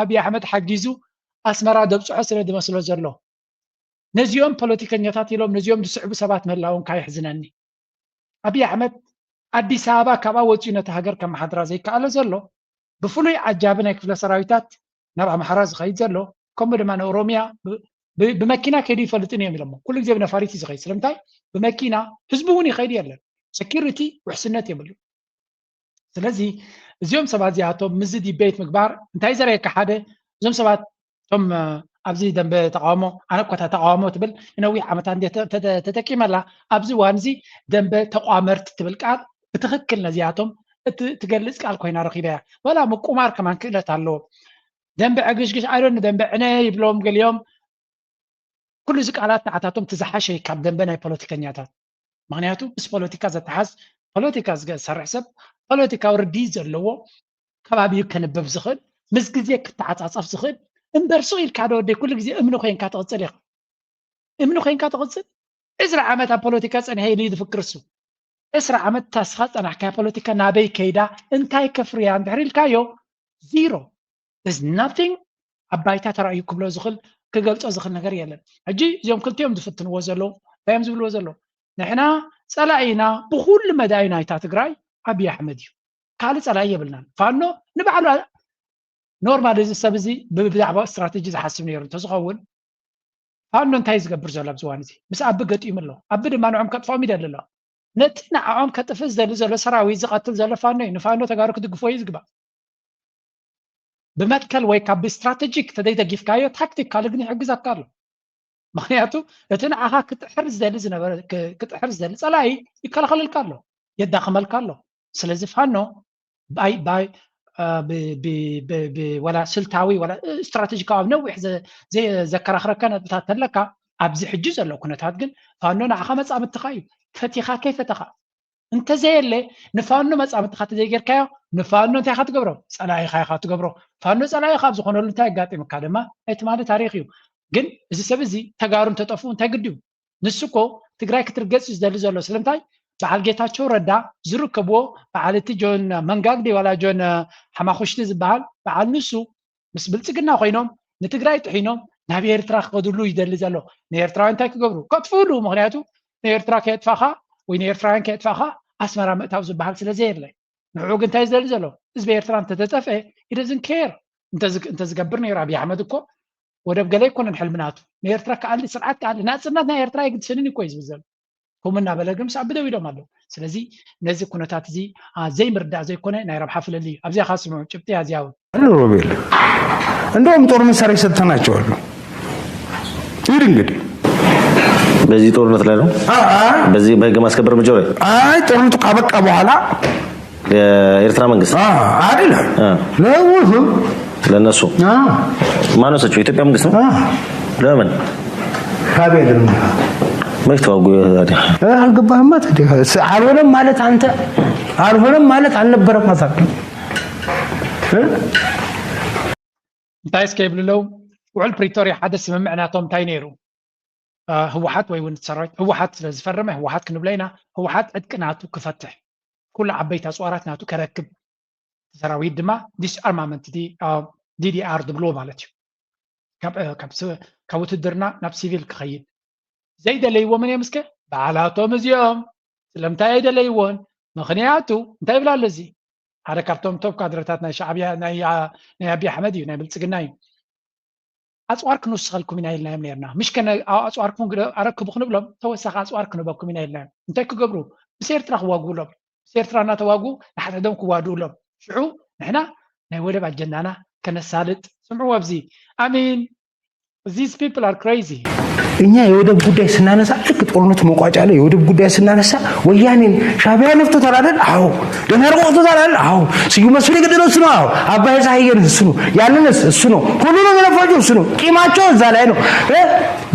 ኣብይ ኣሕመድ ሓጊዙ ኣስመራ ደብፅሖ ስለ ዝመስሎ ዘሎ። ነዚኦም ፖለቲከኛታት ኢሎም ነዚኦም ዝስዕቡ ሰባት ምህላዎም ካየሕዝነኒ። ኣብይ ኣሕመድ ኣዲስ ኣበባ ካብኣ ወፂኡ ነቲ ሃገር ከመሓድራ ዘይከኣለ ዘሎ ብፍሉይ ዓጃቢ ናይ ክፍለ ሰራዊታት ናብ ኣምሓራ ዝኸይድ ዘሎ ከምኡ ድማ ንኦሮሚያ ብመኪና ከይዱ ይፈልጥን እዮም ኢሎሞ። ኩሉ ግዜ ብነፋሪት እዩ ዝኸይድ። ስለምንታይ? ብመኪና ህዝቢ እውን ይኸይድ የለን። ሰኪሪቲ ውሕስነት የብሉ። ስለዚ እዚኦም ሰባት እዚኣቶም ምስዚ ዲቤት ምግባር እንታይ ዘርእየካ? ሓደ እዞም ሰባት እቶም ኣብዚ ደንበ ተቃውሞ ኣነ እኮ እታ ተቃውሞ ትብል ንነዊሕ ዓመታት እንደ ተጠቂመላ ኣብዚ እዋን እዚ ደንበ ተቋመርቲ ትብል ቃል ብትክክል ነዚኣቶም ትገልፅ ቃል ኮይና ረኪበያ። ወላ ምቁማር ከማን ክእለት ኣለዎ። ደንበ ዕግሽግሽ ኣይዶን ደንበ ዕነ ይብሎም ገሊኦም። ኩሉ እዚ ቃላት ንዓታቶም ትዝሓሸ ካብ ደንበ ናይ ፖለቲከኛታት። ምክንያቱ ምስ ፖለቲካ ዘተሓዝ ፖለቲካ ዝሰርሕ ሰብ ፖለቲካዊ ርድኢት ዘለዎ ከባቢኡ ከንብብ ዝኽእል ምስ ግዜ ክተዓፃፀፍ ዝኽእል እምበር ሱቕ ኢልካ ዶ ወደይ ኩሉ ግዜ እምኒ ኮይንካ ትቕፅል ኢኻ። እምኒ ኮይንካ ትቕፅል። ዕስራ ዓመት ኣብ ፖለቲካ ፀኒሐ ኢሉ እዩ ዝፍክር እሱ። ዕስራ ዓመት ታስኻ ፀናሕካያ ፖለቲካ ናበይ ከይዳ እንታይ ከፍርያ እንድሕር ኢልካዮ ዚሮ። There's nothing ኣብ ባይታ ተራእዩ ክብሎ ዝኽእል ክገልፆ ዝኽእል ነገር የለን። ሕጂ እዚኦም ክልቲኦም ዝፍትንዎ ዘለዉ እንታይ እዮም ዝብልዎ ዘለዉ? ንሕና ፀላኢና ብኩሉ መዳዩ ናይታ ትግራይ ኣብይ ኣሕመድ እዩ። ካልእ ፀላኢ የብልናን። ፋኖ ንባዕሉ ኖርማል እዚ ሰብ እዚ ብዛዕባ ስትራተጂ ዝሓስብ ነይሩ እንተዝኸውን ፋኖ እንታይ ዝገብር ዘሎ ኣብዚ እዋን እዚ? ምስ ኣቢ ገጢሙ ኣሎ። ኣቢ ድማ ንዖም ከጥፍኦም ይደሊ ኣሎ። ነቲ ንዓኦም ከጥፍእ ዝደሊ ዘሎ ሰራዊት ዝቐትል ዘሎ ፋኖ እዩ። ንፋኖ ተጋሩ ክድግፎ እዩ ዝግባእ። ብመትከል ወይ ካብ ብስትራተጂክ ተዘይደጊፍካዮ ታክቲካሊ ግን ይሕግዘካ ኣሎ። ምክንያቱ እቲ ንዓኻ ክጥሕር ዝደሊ ዝነበረ ክጥሕር ዝደሊ ፀላኢ ይከላኸለልካ ኣሎ፣ የዳኽመልካ ኣሎ። ስለዚ ፋኖ ባይ ባይ ወላ ስልታዊ ወላ ስትራተጂካዊ ኣብ ነዊሕ ዘከራኽረካ ነጥብታት ተለካ ኣብዚ ሕጂ ዘሎ ኩነታት ግን ፋኖ ንዓኻ መፃምትኻ እዩ። ፈቲኻ ከይፈተኻ እንተዘየለ ንፋኖ መፃምትኻ ተዘይጌርካዮ ንፋኖ እንታይ ኢኻ ትገብሮ? ፀላኢኻ ኢኻ ትገብሮ። ፋኖ ፀላኢኻ ኣብ ዝኾነሉ እንታይ ኣጋጢምካ ድማ ናይ ትማሊ ታሪኽ እዩ። ግን እዚ ሰብ እዚ ተጋሩ እንተጠፍኡ እንታይ ግድዩ? ንሱ እኮ ትግራይ ክትርገፅ እዩ ዝደሊ ዘሎ። ስለምንታይ? በዓል ጌታቸው ረዳ ዝርከብዎ በዓል እቲ ጆን መንጋግ ድዩ ዋላ ጆን ሓማኹሽቲ ዝበሃል በዓል ንሱ ምስ ብልፅግና ኮይኖም ንትግራይ ጥሒኖም ናብ ኤርትራ ክኸድሉ ይደሊ ዘሎ። ንኤርትራውያን እንታይ ክገብሩ? ከጥፍእሉ። ምክንያቱ ንኤርትራ ከየጥፋኻ ወይ ንኤርትራውያን ከየጥፋኻ ኣስመራ ምእታው ዝበሃል ስለ ዘየለ ንዕኡ ግን እንታይ ዝደሊ ዘሎ? ህዝቢ ኤርትራ እንተተጠፍአ he doesn't care። እንተዝገብር ነይሩ ኣብይ ኣሕመድ እኮ ወደብ ገለ ኣይኮነን ሕልሚ ናቱ። ንኤርትራ ክኣሊ ስርዓት ክኣሊ ናፅነት ናይ ኤርትራ ኣይግድስንን እኮ እዩ ዝብል ዘሎ። ከምኡ እናበለ ግን ምስ ኣቢ ደው ኢሎም ኣለዉ። ስለዚ ነዚ ኩነታት እዚ ዘይምርዳእ ዘይኮነ ናይ ረብሓ ፍልልይ እዩ። ኣብዚኣ ከ ስምዑ ጭብጢ እያ እዚኣ እውን። ሮቤል እንደውም ጦር መሳሪያ ሰጥተናቸዋል። ይድ እንግዲህ በዚህ ጦርነት ላይ ነው። በዚህ በህግ ማስከበር እርምጃው ላይ አይ ጦርነቱ ካበቃ በኋላ የኤርትራ መንግስት አይደለም ለውህ ለእነሱ ማነው ሰጪው? የኢትዮጵያ መንግስት ነው። ለምን ታዲያ ለምን መች ተዋጉ ታዲያ? አልገባህማ። ታዲያ አልሆነም ማለት አንተ አልሆነም ማለት አልነበረም ማለት እንታይ እስከ ይብሉ ኣለዉ? ውዕል ፕሪቶርያ ሓደ ስምምዕ ናቶም እንታይ ነይሩ? ህወሓት ወይ እውን ሰራዊት ህወሓት ስለ ዝፈረመ ህወሓት ክንብሎ ኢና። ህወሓት ዕጥቂ ናቱ ክፈትሕ፣ ኩሉ ዓበይቲ ኣፅዋራት ናቱ ከረክብ፣ ሰራዊት ድማ ዲስኣርማመንት ዲዲኣር ዝብልዎ ማለት እዩ። ካብ ውትድርና ናብ ሲቪል ክኸይድ ዘይደለይዎ መን እዮም እስከ? በዓላቶም እዚኦም። ስለምንታይ ኣይደለይዎን? ምኽንያቱ እንታይ ይብላ ኣሎ እዚ ሓደ ካብቶም ቶፕ ካድረታት ናይ ሻዕብያ ናይ ኣቢ ኣሕመድ እዩ ናይ ብልፅግና እዩ። ኣፅዋር ክንውስኸልኩም ኢና ኢልናዮም ነርና። ምሽ ከነ ኣፅዋርኩም ኣረክቡ ክንብሎም ተወሳኺ ኣፅዋር ክንበኩም ኢና ኢልናዮም። እንታይ ክገብሩ? ምስ ኤርትራ ክዋግኡሎም። ምስ ኤርትራ እናተዋግኡ ንሓድሕዶም ክዋድኡሎም። ሽዑ ንሕና ናይ ወደብ ኣጀንዳና ከነሳልጥ። ስምዕዎ ኣብዚ ኣሚን These people are crazy. እኛ የወደብ ጉዳይ ስናነሳ ልክ ጦርነቱ መቋጫ ላይ የወደብ ጉዳይ ስናነሳ ወያኔን ሻቢያ ነፍቶታል አይደል? አዎ። ደመር ወቅቶታል አይደል? አዎ። ስዩም መስፍን የገደለው እሱ ነው። አዎ። አባይ ፀሐዬን እሱ ነው። ያንንስ እሱ ነው። ሁሉንም የለፋቸው እሱ ነው። ቂማቸው እዛ ላይ ነው።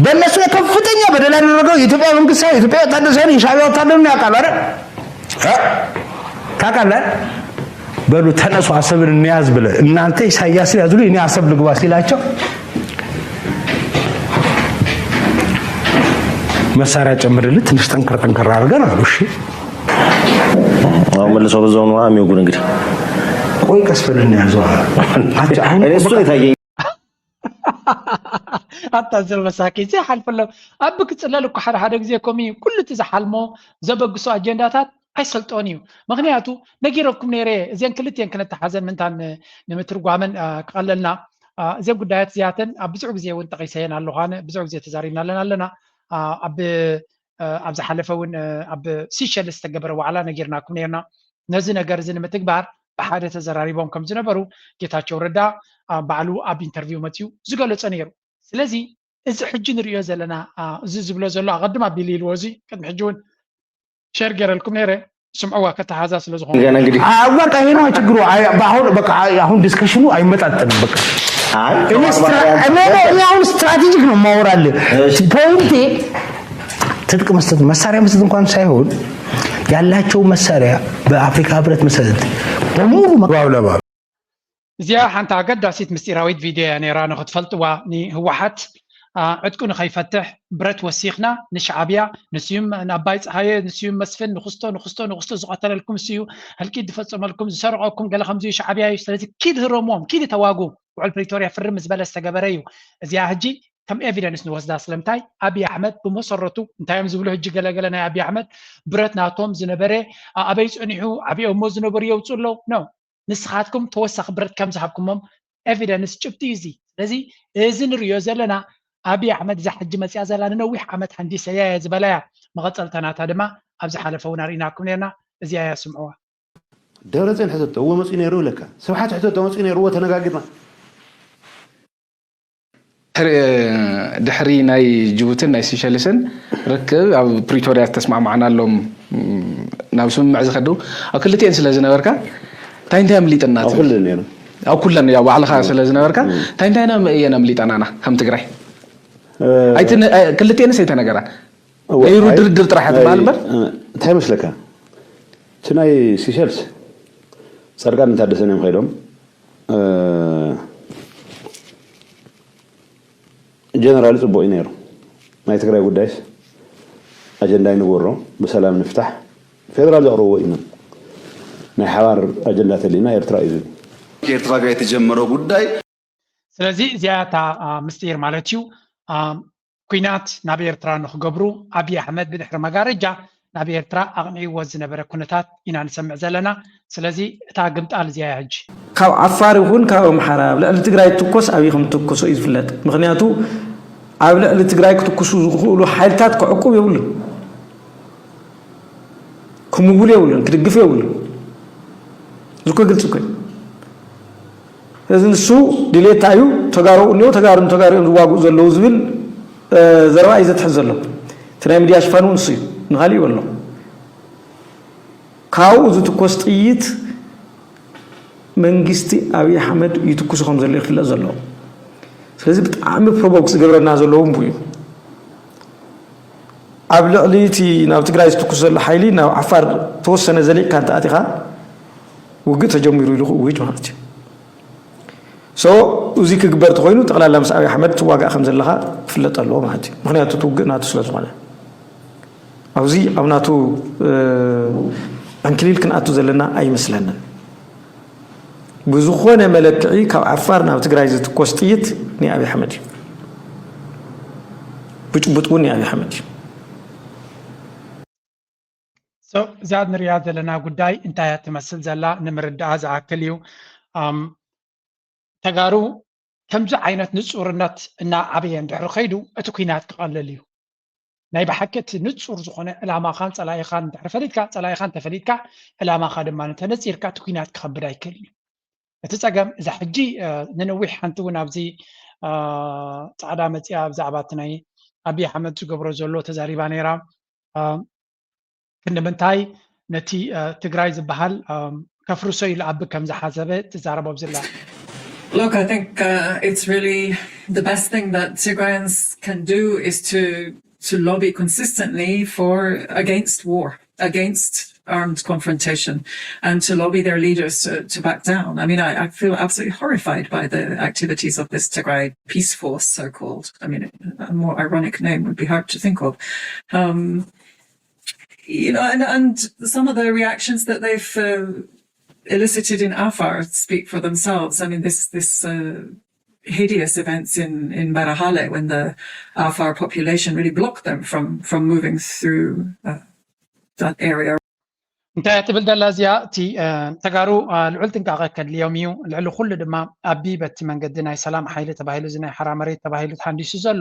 በእነሱ ላይ ከፍተኛ በደል ያደረገው የኢትዮጵያ መንግስት ሳይሆን የኢትዮጵያ ወታደር ሳይሆን የሻቢያ ወታደር ነው። ያውቃል አይደል? ታውቃለህ? በሉ ተነሱ አሰብን እንያዝ ብለህ እናንተ ኢሳያስን ያዙልኝ እኔ አሰብ ልግባ ሲላቸው መሳሪያ ጨምርልህ ትንሽ ጠንከር ጠንከር አድርገን አሉ። እሺ አሁን መልሰው በዛው ነው የሚወጉን። እንግዲህ ቆይ ቀስ በል እንያዘው። እኔ እሱ የታየኝ ኣታ ሰብ መሳኪን ዘይሓልፈሎም ኣብ ክፅለል እኮ ሓደ ሓደ ግዜ ከምኡ እዩ። ኩሉ እቲ ዝሓልሞ ዘበግሶ ኣጀንዳታት ኣይሰልጦን እዩ። ምክንያቱ ነጊረኩም ነይረ እዚን ክልቲን ክነተሓዘን ምንታን ንምትርጓመን ክቐለልና እዚን ጉዳያት እዚኣተን ኣብ ብዙሕ ግዜ እውን ጠቂሰየን ኣለኹ ኣነ ብዙሕ ግዜ ተዛሪብናለን ኣለና ኣብ ኣብ ዝሓለፈ እውን ኣብ ሲሸልስ ዝተገበረ ዋዕላ ነጊርናኩም ነርና። ነዚ ነገር እዚ ንምትግባር ብሓደ ተዘራሪቦም ከም ዝነበሩ ጌታቸው ረዳ ባዕሉ ኣብ ኢንተርቪው መፅዩ ዝገለፀ ነይሩ። ስለዚ እዚ ሕጂ ንሪኦ ዘለና እዚ ዝብሎ ዘሎ ኣቐድም ኣቢሉ ኢልዎ እዚ ቅድሚ ሕጂ እውን ሸር ገይረልኩም ነይረ ስምዕዋ ከተሓዛ ስለ ዝኾነ ገና እንግዲህ በቃ ይሄ ነው ችግሩ። አሁን በቃ አሁን ዲስከሽኑ አይመጣጠንም። በቃ አሁን ስትራቴጂክ ነው ማወራልህ። ፖይንቴ ትጥቅ መስጠት መሳሪያ መስጠት እንኳን ሳይሆን ያላቸው መሳሪያ በአፍሪካ ህብረት መሰረት በሙሉ መግባብ ለባ እዚኣ ሓንቲ ኣገዳሲት ምስጢራዊት ቪድዮ እያ ነይራ ንክትፈልጥዋ። ንህወሓት ዕጥቁ ንኸይፈትሕ ብረት ወሲኽና ንሻዕብያ ንስዩም ንኣባይ ፀሃየ ንስዩም መስፍን ንክስቶ ንክስቶ ንክስቶ ዝቐተለልኩም እሱ እዩ። ህልቂት ዝፈፀመልኩም ዝሰረቐኩም ገለ ከምዚ ሻዕብያ እዩ። ስለዚ ኪድ ህረምዎም ኪድ ተዋጉ። ውዕል ፕሪቶርያ ፍርም ዝበለ ዝተገበረ እዩ። እዚኣ ሕጂ ከም ኤቪደንስ ንወስዳ ስለምንታይ ኣብይ ኣሕመድ ብመሰረቱ እንታይ እዮም ዝብሉ ሕጂ ገለገለ ናይ ኣብይ ኣሕመድ ብረት ናቶም ዝነበረ ኣበይ ፀኒሑ ኣብኦሞ ዝነበሩ የውፁ ኣለዉ ነው። ንስኻትኩም ተወሳኺ ብረት ከም ዝሃብኩሞም ኤቪደንስ ጭብጢ እዩ እዚ። ስለዚ እዚ ንሪኦ ዘለና ኣብይ ኣሕመድ እዛ ሕጂ መፅያ ዘላ ንነዊሕ ዓመት ሃንዲሰያ እየ ዝበላ እያ። መቐፀልታ ናታ ድማ ኣብ ዝሓለፈ እውን ኣርኢናኩም ነርና። እዚኣ እያ ስምዕዋ። ደብረፅዮን ሕተቶ እዎ መፅኡ ነይሩ ይብለካ። ስብሓት ሕተቶ መፅኡ ነይሩ እዎ ተነጋጊርና። ድሕሪ ናይ ጅቡትን ናይ ሲሸልስን ርክብ ኣብ ፕሪቶርያ ዝተስማዕማዕናሎም ናብ ስምምዕ ዝኸዱ ኣብ ክልቲኤን ስለ ዝነበርካ እንታይ እንታይ ኣምሊጥና ኣብ ኩለን ነይሩ ኣብ ኩለን ያው ባዕልኻ ስለ ዝነበርካ እንታይ እንታይ እየን ኣምሊጠናና ከም ትግራይ ክልቲኤንስ ኣይተነገራን ነይሩ ድርድር ጥራሕ ትበሃል እምበር እንታይ መስለካ እቲ ናይ ሲሸልስ ፃድቃን ታደሰን እዮም ከይዶም ጀነራል ፅቡቅ እዩ ነይሩ ናይ ትግራይ ጉዳይስ ኣጀንዳ ይንበሮ ብሰላም ንፍታሕ ፌደራል ዘቅርብዎ እዩ ናይ ሓባር ኣጀንዳ ተሊና ኤርትራ እዩ ዝብል ከኤርትራ ጋር የተጀመረው ጉዳይ ስለዚ እዚኣ እታ ምስጢር ማለት እዩ። ኩናት ናብ ኤርትራ ንክገብሩ ኣብይ ኣሕመድ ብድሕሪ መጋረጃ ናብ ኤርትራ ኣቕኒዕዎ ዝነበረ ኩነታት ኢና ንሰምዕ ዘለና። ስለዚ እታ ግምጣል እዚኣ እያ ሕጂ። ካብ ዓፋር ይኹን ካብ ኣምሓራ ኣብ ልዕሊ ትግራይ ትኮስ ኣብይ ከም ትኮሶ እዩ ዝፍለጥ። ምክንያቱ ኣብ ልዕሊ ትግራይ ክትኩሱ ዝኽእሉ ሓይልታት ክዕቁብ የብሉን፣ ክምውል የብሉን፣ ክድግፍ የብሉን። እዚ እኮ ግልፂ እኮ እዩ። እዚ ንሱ ድሌታ እዩ። ተጋሩ እኒኦ ተጋሩ ንተጋሩ እዮም ዝዋግኡ ዘለዉ ዝብል ዘረባ እዩ ዘትሕዝ ዘሎ። እቲ ናይ ሚድያ ሽፋን እውን እሱ እዩ፣ ንካሊእ ይበሎ። ካብኡ ዝትኮስ ጥይት መንግስቲ ኣብይ ኣሕመድ ይትኩሱ ከም ዘሎ ይፍለጥ ዘሎ። ስለዚ ብጣዕሚ ፕሮቮክ ዝገብረና ዘሎ እውን ብኡ እዩ። ኣብ ልዕሊ እቲ ናብ ትግራይ ዝትኩስ ዘሎ ሓይሊ ናብ ዓፋር ተወሰነ ዘሊቕካ እንተኣቲኻ ውግእ ተጀሚሩ ኢሉ ክእውጅ ማለት እዩ። ሶ እዚ ክግበር ተኮይኑ ጠቕላላ ምስ ኣብይ ኣሕመድ ትዋጋእ ከም ዘለኻ ክፍለጥ ኣለዎ ማለት እዩ። ምክንያቱ እቲ ውግእ ናቱ ስለ ዝኾነ ኣብዚ ኣብ ናቱ ዕንክሊል ክንኣቱ ዘለና ኣይመስለንን። ብዝኾነ መለክዒ ካብ ዓፋር ናብ ትግራይ ዝትኮስ ጥይት ናይ ኣብይ ኣሕመድ እዩ። ብጭቡጥ እውን ናይ ኣብይ ኣሕመድ እዩ። እዛ ንሪኣ ዘለና ጉዳይ እንታይ እያ ትመስል ዘላ ንምርዳኣ ዝኣክል እዩ። ተጋሩ ከምዚ ዓይነት ንፁርነት እናዓበየ እንድሕሪ ከይዱ እቲ ኩናት ክቐልል እዩ። ናይ ብሓቂ እቲ ንፁር ዝኾነ ዕላማኻን ፀላኢኻን እንድሕሪ ፈሊጥካ፣ ፀላኢኻ እንተፈሊጥካ ዕላማኻ ድማ እንተነፂርካ እቲ ኩናት ክኸብድ ኣይክእልን እዩ። እቲ ፀገም እዛ ሕጂ ንነዊሕ ሓንቲ እውን ኣብዚ ጻዕዳ መፅያ ብዛዕባ እቲ ናይ ኣብይ ኣሕመድ ዝገብሮ ዘሎ ተዛሪባ ነይራ። ክንዲ ምንታይ ነቲ ትግራይ ዝበሃል ከፍርሶ ኢሉ ኣብ ከም ዝሓሰበ ትዛረቦ ኣብዚላ። Look, I think uh, it's really the best thing that Tigrayans can do is to to lobby consistently for against war, against armed confrontation, and to lobby their leaders to, to back down. I mean, I, I feel absolutely horrified by the activities of this Tigray peace force, so called. I mean, a more ironic name would be hard to think of. Um, you know, and, and some of the reactions that they've uh, elicited in Afar speak for themselves. I mean, this this uh, hideous events in in Barahale when the Afar population really blocked them from from moving through uh, that area. እንታይ ትብል ደላ እዚኣ? እቲ ተጋሩ ልዑል ጥንቃቐ ከድልዮም እዩ። ልዕሊ ኩሉ ድማ ኣቢ በቲ መንገዲ ናይ ሰላም ሓይሊ ተባሂሉ እዚ ናይ ሓራ መሬት ተባሂሉ ተሃንዲሱ ዘሎ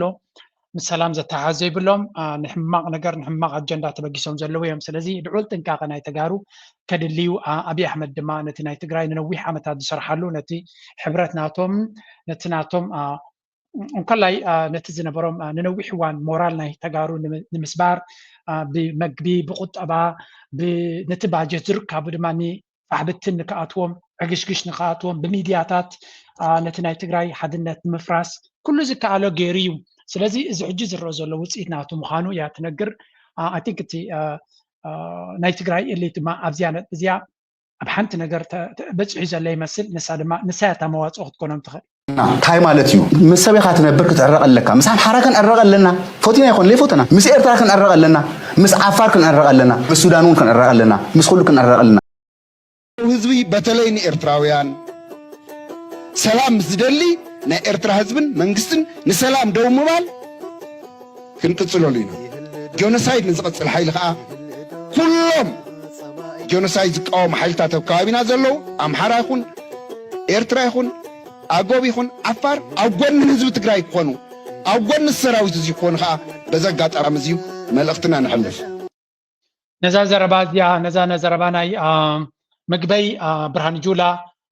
ምስ ሰላም ዘተሓሓዝ ዘይብሎም ንሕማቕ ነገር ንሕማቕ ኣጀንዳ ተበጊሶም ዘለዉ እዮም። ስለዚ ልዑል ጥንቃቐ ናይ ተጋሩ ከድልዩ ኣብይ ኣሕመድ ድማ ነቲ ናይ ትግራይ ንነዊሕ ዓመታት ዝሰርሓሉ ነቲ ሕብረት ናቶም ነቲ ናቶም እንከላይ ነቲ ዝነበሮም ንነዊሕ እዋን ሞራል ናይ ተጋሩ ንምስባር ብመግቢ ብቁጠባ ነቲ ባጀት ዝርካቡ ድማ ፋሕብትን ንክኣትዎም ዕግሽግሽ ንክኣትዎም ብሚድያታት ነቲ ናይ ትግራይ ሓድነት ንምፍራስ ኩሉ ዝከኣሎ ገይሩ እዩ። ስለዚ እዚ ሕጂ ዝረአ ዘሎ ውፅኢት ናቱ ምዃኑ እያ ትነግር። ኣይ ቲንክ እቲ ናይ ትግራይ ኤሊት ድማ ኣብዚያ ነጥቢ እዚኣ ኣብ ሓንቲ ነገር በፂሑ ዘለ ይመስል። ንሳ ድማ ንሳ እያ እታ መዋፅኦ ክትኮኖም ትኽእል። እንታይ ማለት እዩ? ምስ ሰብ ኢኻ ትነብር ክትዕረቕ ኣለካ። ምስ ኣምሓራ ክንዕረቕ ኣለና። ፎቲና ይኾን ለይፎተና ምስ ኤርትራ ክንዕረቕ ኣለና። ምስ ዓፋር ክንዕረቕ ኣለና። ምስ ሱዳን እውን ክንዕረቕ ኣለና። ምስ ኩሉ ክንዕረቕ ኣለና። ህዝቢ በተለይ ንኤርትራውያን ሰላም ምስ ዝደሊ ናይ ኤርትራ ህዝብን መንግስትን ንሰላም ደው ምባል ክንቅጽለሉ ኢና። ጆኖሳይድ ንዝቐጽል ሓይሊ ከዓ ኩሎም ጆኖሳይድ ዝቃወሙ ሓይልታት ኣብ ከባቢና ዘለዉ ኣምሓራ ይኹን ኤርትራ ይኹን ኣጎብ ይኹን ዓፋር ኣብ ጎኒ ህዝቢ ትግራይ ክኾኑ ኣብ ጎኒ ሰራዊት እዚ ክኾኑ ከዓ በዚ ኣጋጣሚ እዚ መልእኽትና ነሕልፍ። ነዛ ዘረባ እዚኣ ነዛ ነዘረባ ናይ ምግበይ ብርሃን ጁላ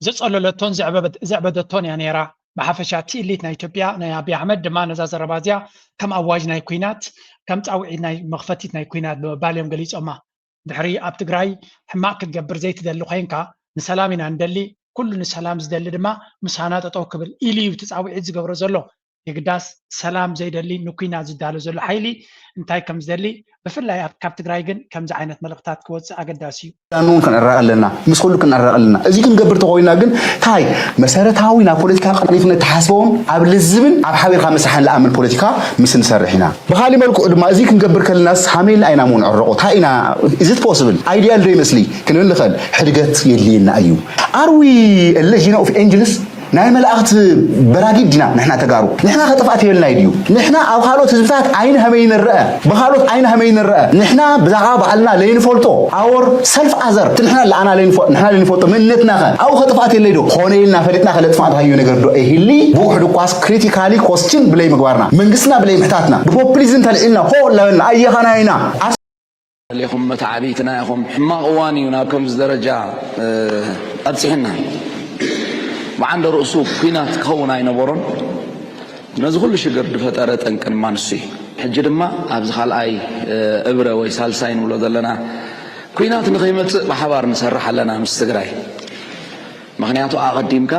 ዘፀለለቶን ዘዕበደቶን እያ ነይራ። ብሓፈሻ እቲ ኢሊት ናይ ኢትዮጵያ ናይ ኣብይ ኣሕመድ ድማ ነዛ ዘረባ እዚኣ ከም ኣዋጅ ናይ ኩናት ከም ፃውዒት ናይ መኽፈቲት ናይ ኩናት ብምባል እዮም ገሊፆማ። ድሕሪ ኣብ ትግራይ ሕማቕ ክትገብር ዘይትደሊ ኮይንካ ንሰላም ኢና ንደሊ፣ ኩሉ ንሰላም ዝደሊ ድማ ምሳና ጠጠው ክብል ኢሉ እዩ እቲ ፃውዒት ዝገብሮ ዘሎ። የግዳስ ሰላም ዘይደሊ ንኩናት ዝዳሎ ዘሎ ሓይሊ እንታይ ከም ዝደሊ ብፍላይ ኣብ ካብ ትግራይ ግን ከምዚ ዓይነት መልእኽታት ክወፅእ ኣገዳሲ እዩ። ዳንውን ክንዕረቕ ኣለና፣ ምስ ኩሉ ክንዕረቕ ኣለና። እዚ ክንገብር ተኾይና ግን ታይ መሰረታዊ ናብ ፖለቲካ ቀሪፍነት ተሓስበውን ኣብ ልዝብን ኣብ ሓቢርካ ምስራሕን ለኣምን ፖለቲካ ምስ ንሰርሕ ኢና። ብኻሊእ መልክዑ ድማ እዚ ክንገብር ከለናስ ሃመይልና ኣይና ምንዕረቑ ታይ ኢና is it possible ideal ዶ ይመስሊ ክንብል ንኽእል ሕድገት የድልየና እዩ። Are we a legion of angels? ናይ መላእኽት በራጊድ ዲና ንሕና ተጋሩ? ንሕና ከጥፍኣት የብልናይ ድዩ? ንሕና ኣብ ካልኦት ህዝብታት ዓይኒ ሀመይ ንረአ? ብኻልኦት ዓይኒ ሀመይ ንረአ? ንሕና ብዛዕባ ባዕልና ለይንፈልጦ our self other ንሕና ለኣና ንሕና ለይንፈልጦ መንነትናኸ ኣብኡ ከጥፍኣት የለይ ዶ? ኾነ ኢልና ፈሊጥና ከለጥፋእናዮ ነገር ዶ ኣይህሊ? ብውሕዱ እኳስ critical question ብለይ ምግባርና መንግስትና ብለይ ምሕታትና ብፖፕሊዝም ተልዒልና ሆ ላበልና ኣየኻና ኢና ሌኹም መተዓቢትና ኢኹም። ሕማቕ እዋን እዩ ናብ ከምዚ ደረጃ ኣብፂሕና። ብዓንደ ርእሱ ኲናት ክኸውን ኣይነበሮን። ነዚ ኩሉ ሽግር ዝፈጠረ ጠንቂ ድማ ንሱ እዩ። ሕጂ ድማ ኣብዚ ካልኣይ እብረ ወይ ሳልሳይ ንብሎ ዘለና ኲናት ንኸይመፅእ ብሓባር ንሰርሕ ኣለና ምስ ትግራይ። ምኽንያቱ ኣቐዲምካ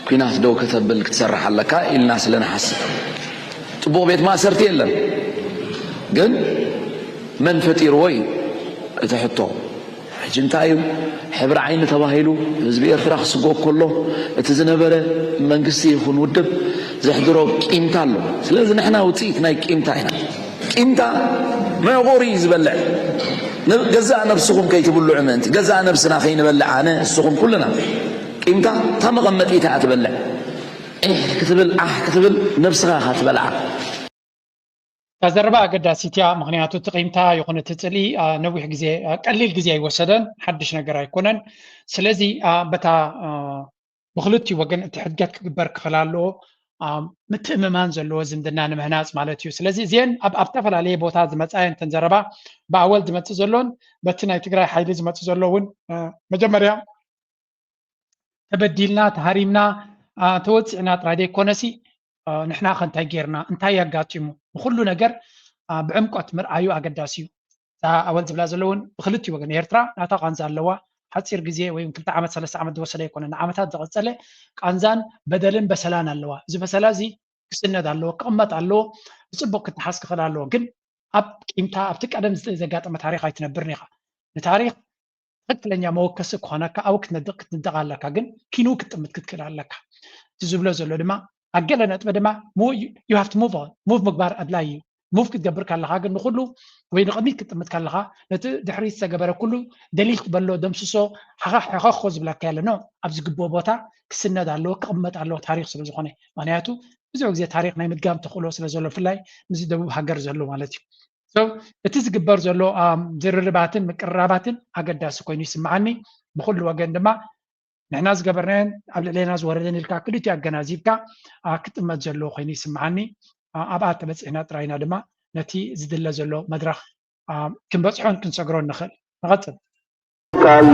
ኲናት ደው ከተብል ክትሰርሕ ኣለካ ኢልና ስለ ንሓስብ። ፅቡቕ ቤት ማእሰርቲ የለን፣ ግን መን ፈጢርዎ እዩ እቲ ሕቶ። ሕጂ እንታይ እዩ ሕብሪ ዓይኒ ተባሂሉ ህዝቢ ኤርትራ ክስጎግ ከሎ እቲ ዝነበረ መንግስቲ ይኹን ውድብ ዘሕድሮ ቂምታ ኣሎ። ስለዚ ንሕና ውፅኢት ናይ ቂምታ ኢና። ቂምታ መዕቆሪ እዩ ዝበልዕ። ገዛእ ነብስኹም ከይትብልዑ ምእንቲ ገዛእ ነብስና ከይንበልዕ ኣነ እስኹም ኩልና ቂምታ እታ መቐመጢታ እያ ትበልዕ። ዒሕ ክትብል ዓሕ ክትብል ነብስኻ ኢኻ ትበልዓ። እታ ዘረባ ኣገዳሲት እያ፣ ምኽንያቱ እቲ ቂምታ ይኹን እቲ ፅልኢ ነዊሕ ግዜ ቀሊል ግዜ ኣይወሰደን፣ ሓድሽ ነገር ኣይኮነን። ስለዚ በታ ብክልቲኡ ወገን እቲ ሕድገት ክግበር ክኽእል ኣለዎ፣ ምትእምማን ዘለዎ ዝምድና ንምህናፅ ማለት እዩ። ስለዚ እዚአን ኣብ ኣብ ዝተፈላለየ ቦታ ዝመፃ እየን እተን ዘረባ ብኣወል ዝመፅእ ዘሎን በቲ ናይ ትግራይ ሓይሊ ዝመፅእ ዘሎ እውን መጀመርያ ተበዲልና ተሃሪምና ተወፂዕና ጥራይ ዘይኮነሲ ንሕና ከ እንታይ ጌርና፣ እንታይ ኣጋጢሙ፣ ንኩሉ ነገር ብዕምቆት ምርኣዩ ኣገዳሲ እዩ። እታ ኣወል ዝብላ ዘሎ እውን ብክልቲኡ ወገን፣ ኤርትራ ናታ ቃንዛ ኣለዋ። ሓፂር ግዜ ወይ ክልተ ዓመት ሰለስተ ዓመት ዝወሰደ ኣይኮነ፣ ንዓመታት ዝቐፀለ ቃንዛን በደልን በሰላን ኣለዋ። እዚ በሰላ እዚ ክስነድ ኣለዎ፣ ክቕመጥ ኣለዎ፣ ብፅቡቅ ክተሓዝ ክኽእል ኣለዎ። ግን ኣብ ቂምታ ኣብቲ ቀደም ዘጋጠመ ታሪክ ኣይትነብርን ኢኻ። ንታሪክ ትክክለኛ መወከሲ ክኾነካ ኣብኡ ክትነድቕ ክትንደቕ ኣለካ፣ ግን ኪንኡ ክትጥምት ክትክእል ኣለካ። እቲ ዝብሎ ዘሎ ድማ ኣብ ገለ ነጥቢ ድማ you have to move on፣ ሙቭ ምግባር ኣድላይ እዩ። ሙቭ ክትገብር ከለካ ግን ንኩሉ ወይ ንቅድሚት ክትጥምት ከለካ ነቲ ድሕሪት ዝተገበረ ኩሉ ደሊት በሎ፣ ደምስሶ፣ ሓኸኽ ሕኸኽ ዝብለካ የለ። ኖ፣ ኣብ ዝግብኦ ቦታ ክስነድ ኣለዎ፣ ክቕመጥ ኣለዎ ታሪክ ስለ ዝኾነ። ምክንያቱ ብዙሕ ግዜ ታሪክ ናይ ምድጋም ተኽእሎ ስለ ዘሎ፣ ብፍላይ ምስዚ ደቡብ ሃገር ዘሎ ማለት እዩ። እቲ ዝግበር ዘሎ ዝርርባትን ምቅርራባትን ኣገዳሲ ኮይኑ ይስምዓኒ። ብኩሉ ወገን ድማ ንሕና ዝገበርናዮን ኣብ ልዕሌና ዝወረደን ኢልካ ክልቲኡ ኣገናዚብካ ክጥመት ዘለዎ ኮይኑ ይስምዓኒ። ኣብኣ ተበፂሕና ጥራይና ድማ ነቲ ዝድለ ዘሎ መድረክ ክንበፅሖን ክንሰግሮን ንኽእል። ንቐፅል። ቃል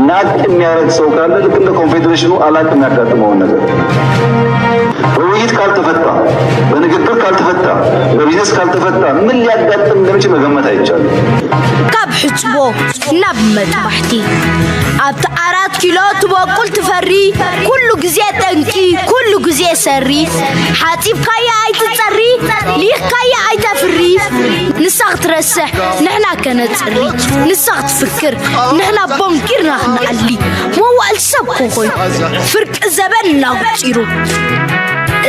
ናቅ የሚያደርግ ሰው ካለ ልክ እንደ ኮንፌዴሬሽኑ አላቅ የሚያጋጥመውን ነገር በውይይት ካልተፈታ፣ በንግግር ካልተፈታ፣ በቢዝነስ ካልተፈታ ምን ሊያጋጥም እንደሚችል መገመት አይቻልም። ካብ ሕጽቦ ናብ መጥባሕቲ ኣብቲ ኣራት ኪሎ ትበቁል ትፈሪ ኩሉ ግዜ ጠንቂ ኩሉ ግዜ ሰሪ ሓጺብካያ ኣይትጸሪ ሊኽካያ ኣይተፍሪ ንሳ ክትረስሕ ንሕና ከነጽሪ ንሳ ክትፍክር ንሕና ቦንኪርና ክንዓሊ መዋእል ሰብ ክኾይ ፍርቂ ዘበን እናቑጺሩ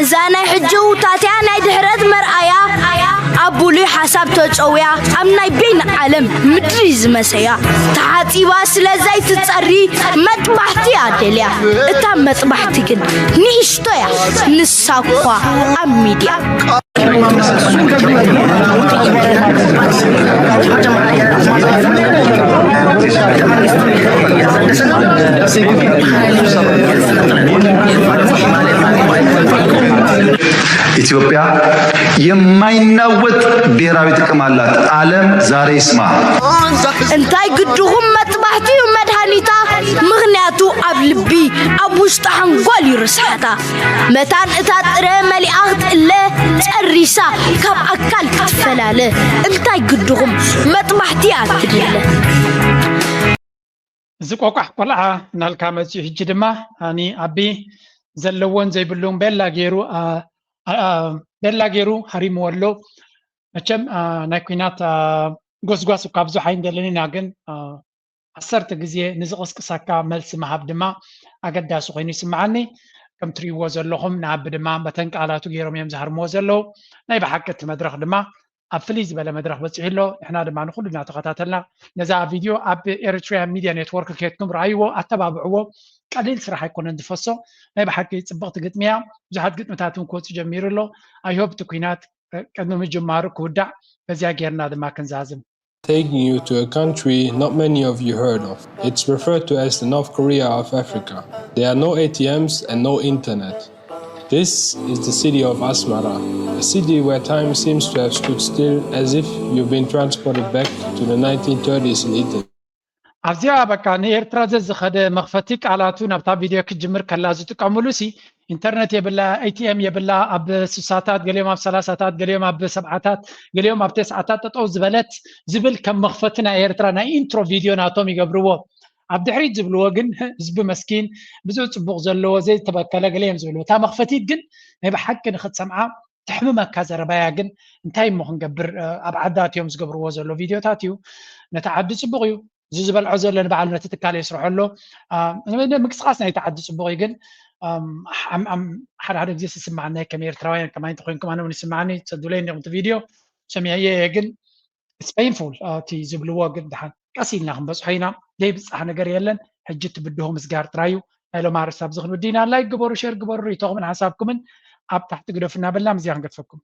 እዛ ናይ ሕጂ ውታትያ ናይ ድሕረት መርኣያ ኣብ ብሉይ ሓሳብ ተጸውያ ኣብ ናይ በይን ዓለም ምድሪ ዝመሰያ ተሓጺባ ስለ ዘይትጸሪ መጥባሕቲ እያ ደልያ እታ መጥባሕቲ ግን ንእሽቶ እያ ንሳ እኳ ኣብ ሚድያ ኢትዮጵያ የማይናወጥ ብሔራዊ ጥቅም አላት። ዓለም ዛሬ ይስማ። እንታይ ግድኹም መጥባሕቲ እዩ መድሃኒታ ምኽንያቱ ኣብ ልቢ ኣብ ውሽጢ ሓንጎል እዩ ርስሓታ መታን እታ ጥረ መሊኣ ክትእለ ጨሪሳ ካብ ኣካል ክትፈላለ እንታይ ግድኹም መጥባሕቲ እያ ትድለ እዚ ቆቋሕ ቆልዓ ናልካ መፅኡ ሕጂ ድማ ኣኒ ኣቢ ዘለዎን ዘይብሉን ቤላ ገይሩ ቤላ ገይሩ ሃሪምዎ ኣሎ መቸም ናይ ኩናት ጎስጓስ እኳ ብዙሕ ኣይንደልን ኢና ግን ዓሰርተ ግዜ ንዝቕስቅሰካ መልሲ ምሃብ ድማ ኣገዳሲ ኮይኑ ይስምዓኒ ከም ትሪእዎ ዘለኹም ንኣቢ ድማ በተን ቃላቱ ገይሮም እዮም ዝሃርምዎ ዘለዉ ናይ ብሓቂ እቲ መድረኽ ድማ ኣብ ፍልይ ዝበለ መድረኽ በፂሑ ኣሎ ንሕና ድማ ንኩሉ እናተኸታተልና ነዛ ቪድዮ ኣብ ኤሪትሪያን ሚድያ ኔትወርክ ኬድኩም ረኣይዎ ኣተባብዕዎ ቀሊል ስራሕ ኣይኮነን ዝፈሶ ናይ ብሓቂ ፅብቕቲ ግጥሚ እያ ብዙሓት ግጥምታት እውን ክወፁ ጀሚሩ ኣሎ ኣይሆፕ እቲ ኩናት ቅድሚ ምጅማሩ ክውዳእ በዚኣ ጌርና ድማ ክንዛዝም Taking you to a country not many of you heard of. It's referred to as the North Korea of Africa. There are no A T Ms and no internet. This is the city of Asmara, a city where time seems to have stood still as if you've been transported back to the nineteen thirties in Italy. ኣብዚኣ በቃ ንኤርትራ ዘዝኸደ መኽፈቲ ቃላቱ ናብታ ቪድዮ ክጅምር ከላ ዝጥቀምሉ ሲ ኢንተርነት የብላ፣ ኤቲኤም የብላ፣ ኣብ ስሳታት ገሊኦም ኣብ ሰላሳታት ገሊኦም ኣብ ሰብዓታት ገሊኦም ኣብ ተስዓታት ጠጠው ዝበለት ዝብል ከም መኽፈቲ ናይ ኤርትራ ናይ ኢንትሮ ቪድዮ ናቶም ይገብርዎ። ኣብ ድሕሪት ዝብልዎ ግን ህዝቢ መስኪን ብዙሕ ጽቡቕ ዘለዎ ዘይተበከለ ገለ እዮም ዝብልዎ። እታ መኽፈቲት ግን ናይ ብሓቂ ንኽትሰምዓ ተሕምመካ ዘረባያ ግን እንታይ እሞ ክንገብር ኣብ ዓዲ ኣትዮም ዝገብርዎ ዘሎ ቪድዮታት እዩ። ነቲ ዓዲ ጽቡቕ እዩ። እዚ ዝበልዖ ዘሎ ንባዕሉ ነቲ ትካል የስርሖ ኣሎ ምንቅስቃስ ናይቲ ዓዲ ፅቡቅ እዩ ግን ሓደ ሓደ ግዜ ስስማዓና ከም ኤርትራውያን ከማይ እንተኮይንኩም ኣነ እውን ይስማዓኒ ትሰዱለይ እንዲኹም እቲ ቪድዮ ሰሚዐየ እየ ግን it's painful እቲ ዝብልዎ ግን ድሓን ቀስ ኢልና ክንበፅሖ ኢና ዘይብፃሕ ነገር የለን ሕጂ እቲ ብድሆ ምስጋር ጥራይ እዩ ናይ ሎም ኣርእስቲ ኣብዚ ክንውዲ ኢና ላይክ ግበሩ ሼር ግበሩ ሪኢቶኹምን ሓሳብኩምን ኣብ ታሕቲ ግደፉ እናበልና ምስዚኣ ክንገድፈኩም